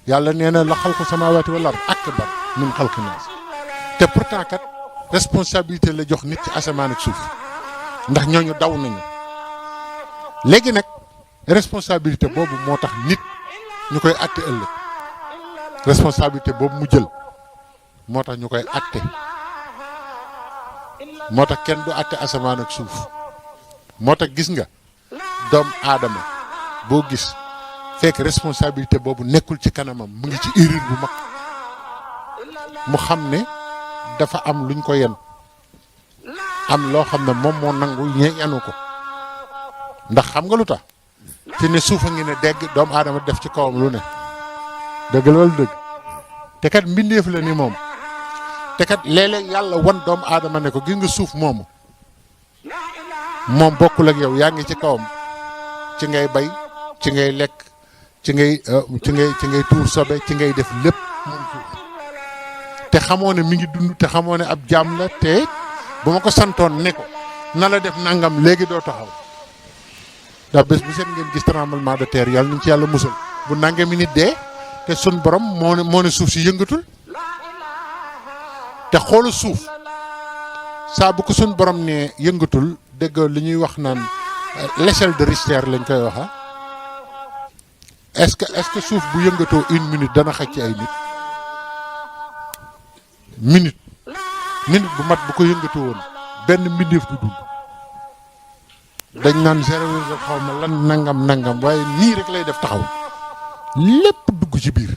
[SPEAKER 1] yàlla nee na la xalqu samawati wal ard akbar min xalqi naas te pourtant kat responsabilité la jox nit ci asamaan ak suuf ndax ñooñu daw nañu léegi nag responsabilité boobu moo tax nit ñu koy àtte ëllëg responsabilité boobu mu jël moo tax ñu koy àtte moo tax kenn du àtte asamaan ak suuf moo tax gis nga doom aadama boo gis fekk responsabilité boobu nekkul ci kanamam mu ngi ci erreur bu mag mu xam ne dafa am luñ ko yen am loo xam ne moom moo nangu yenu ko ndax xam nga lu tax te ne suufa ngi ne dégg doomu aadama def ci kawam lu ne dëgg loolu dëgg te kat mbindeef la ni moom te kat léeg-léeg yàlla wan doomu aadama ne ko gis nga suuf moomu moom bokkul ak yow yaa ngi ci kawam ci ngay bay ci ngay lekk ci ngay tuur sobe ci ngay def lépp moom suuf te xamoo ne mi ngi dund te xamoo ne ab jaam la te bu ma ko santoon ne ko na la def nangam léegi doo taxaw ndax bés bu set ngeen gis tremblement de terre yàlla nañ ci yàlla musal bu nangami nit dee te sun borom moo ne suuf si yëngatul te xoolu suuf saa bu ko sun borom ne yëngatul dégg li ñuy wax naan l'échelle de Richter lañ koy waxa est-ce que suuf bu yëngatoo 1 minute dana xaj ci ay minute bu mat bu ko yëngatoo woon benn mbindeef du dund dañ naan zéro xaw ma lan nangam waaye nii rek lay def taxaw lépp dugg ci biir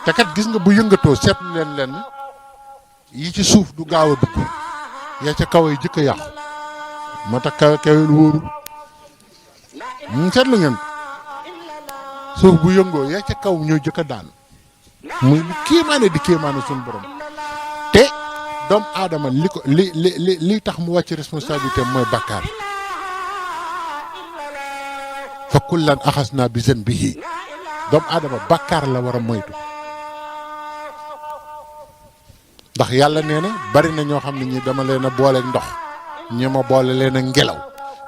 [SPEAKER 1] te kat gis nga bu yëngatoo seetlu leen yi ci suuf du gaaw a dugg yaa ca kaw yi jëkk a yàqu moo tax kawel wóoru seetlu ngeen suuf bu yëngoo yaa ca kaw ñoo jëkk a daan muy lu kéemaane di kéemaane suñu borom te doomu aadama li tax mu wàcc responsabilité mooy bàkkaar fa kullan axasnaa bi zanbihi doomu aadama bàkkaar la war a moytu ndax yàlla nee na bari na ñoo xam ne ñi dama leen a booleeg ndox ñi ma boole leen a ngelaw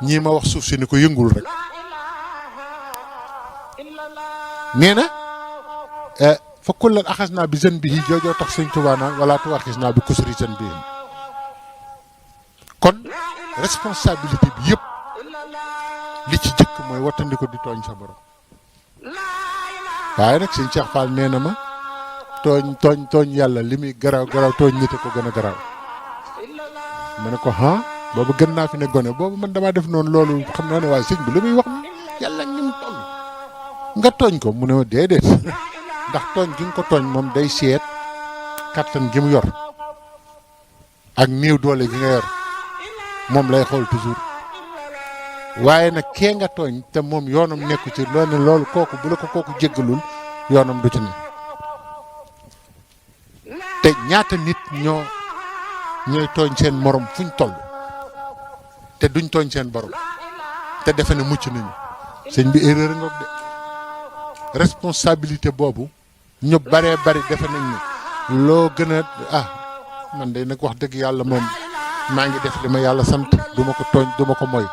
[SPEAKER 1] ñii ma wax suuf si ni ko yëngul rek nee na fa kullan axasnaa bi zanbihi joojoo tax Sëñ Tuubaa naan wala tuwaxisnaa bi kusri zanbihim kon responsabilité bi yëpp li ci jëkk mooy wattandi ko di tooñ sa borom waaye nag Sëñ Cheikh Fall nee na ma tooñ yàlla li muy garaaw tooñ nit a ko gën a garaaw ma ne ko boobu gën naa fi ne gone boobu man damaa def noonu loolu xam naa ne waaye sëñ bi lu muy wax yàlla ni mu toll nga tooñ ko mu ne ma déedéet ndax tooñ gi nga ko tooñ moom day seet kattan gi mu yor ak néew doole gi nga yor moom lay xool toujours waaye nag kee nga tooñ te moom yoonam nekku ci loolu kooku bu la ko kooku jéggalul yoonam du ci ne te ñaata nit ñooy tooñ seen morom fuñ toll te duñ tooñ seen borom te defe ne mucc nañu sëñ bi erreur ngoog de responsabilité boobu ñu baree bari defe nañ ne loo gën a man de nag wax dëgg yàlla moom maa ngi def li ma yàlla sant du ma ko tooñ du ma ko moy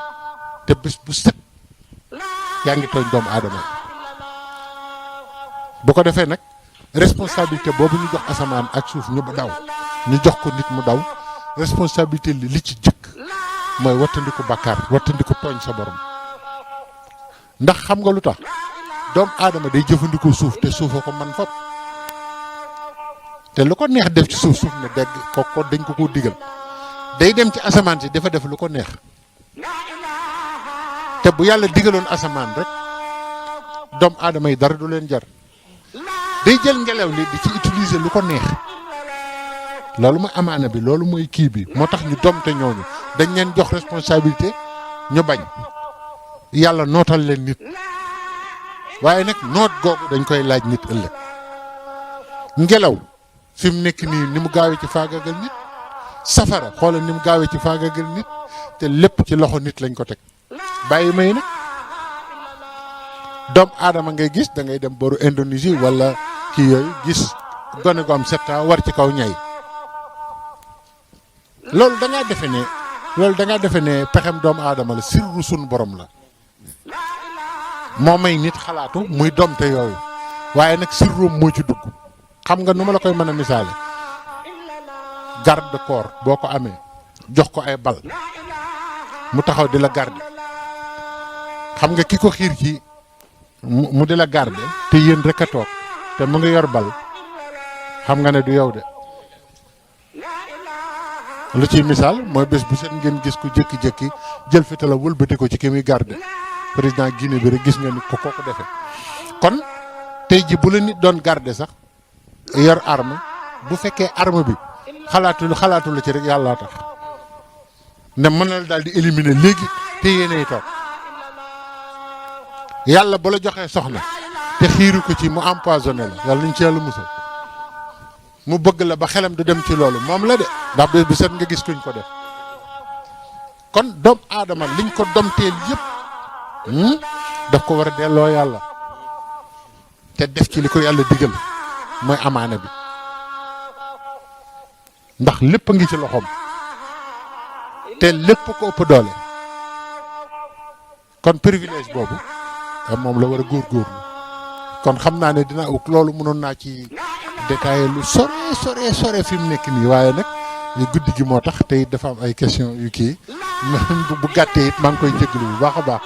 [SPEAKER 1] te bés bu set yaa ngi tooñ doomu aadama bu ko defee nag responsabilité boobu ñu jox asamaan ak suuf ñu daw ñu jox ko nit mu daw responsabilité li ci jëkk mooy wattandiku bàkkaar wattandiku tooñ sa borom ndax xam nga lu tax doomu aadama day jëfandikoo suuf te suufa ko man fop te lu ko neex def ci suuf ne dégg ko dañ ko digal day dem ci asamaan si dafa def lu ko neex te bu yàlla digaloon asamaan rek doomu aadama yi dara du leen jar day jël ngelaw li di ci utiliser lu ko neex loolu mooy amaana bi loolu mooy kii bi moo tax ñu doom te ñooñu dañ leen jox responsabilité ñu bañ yàlla nootal leen nit waaye nag noot googu dañ koy laaj nit ëllëg ngelaw fi mu nekk nii ni mu gaawee ci faagagal nit safara xoolal ni mu gaawee ci faagagal nit te lépp ci loxo nit lañ ko teg bàyyi may nag doomu aadama ngay gis da ngay dem boru Indonésie wala kii yooyu gis gone gu am 7 ans war ci kaw ñay loolu da ngaa defe ne pexem doomu aadama la sirru sunu borom la moo may nit xalaatu muy domte yooyu waaye nag sirroom moo ci dugg xam nga nu ma la koy mën a misaale garde corps boo ko amee jox ko ay bal mu taxaw di la garde xam nga ki ko xiir ci mu di la garde te yéen rek a toog te mu ngi yor bal xam nga ne du yow de lu ciy misaal mooy bés bu set ngeen gis ku jékki-jékki jël fi tala wëlbati ko ci ki muy garde président Guinée bi rek gis ngeen ko kooku defee kon tey ji bu la nit doon garde sax yor arme bu fekkee arme bi xalaatu la ci rek yàlla tax ne mën na la daal di éliminer léegi te yéenay toog yàlla ba la joxee soxna te xiiru ko ci mu empoisonné la yàlla nañ ci yàlla musal mu bëgg la ba xelam du dem ci loolu moom la de ndax bés bu set nga gis kuñ ko def kon doomu aadama liñ ko domteel yëpp daf ko war a delloo yàlla te def ci li ko yàlla digal mooy amaana bi ndax lépp a ngi ci loxoom te lépp ko ëpp doole kon privilège boobu moom la war a góorgóorlu kon xam naa ne dina loolu mënoon naa ci détaillé lu sore fi mu nekk nii waaye nag guddi gi moo tax te it dafa am ay question yu kii bu gàttee it maa ngi koy jégalu bu baax a baax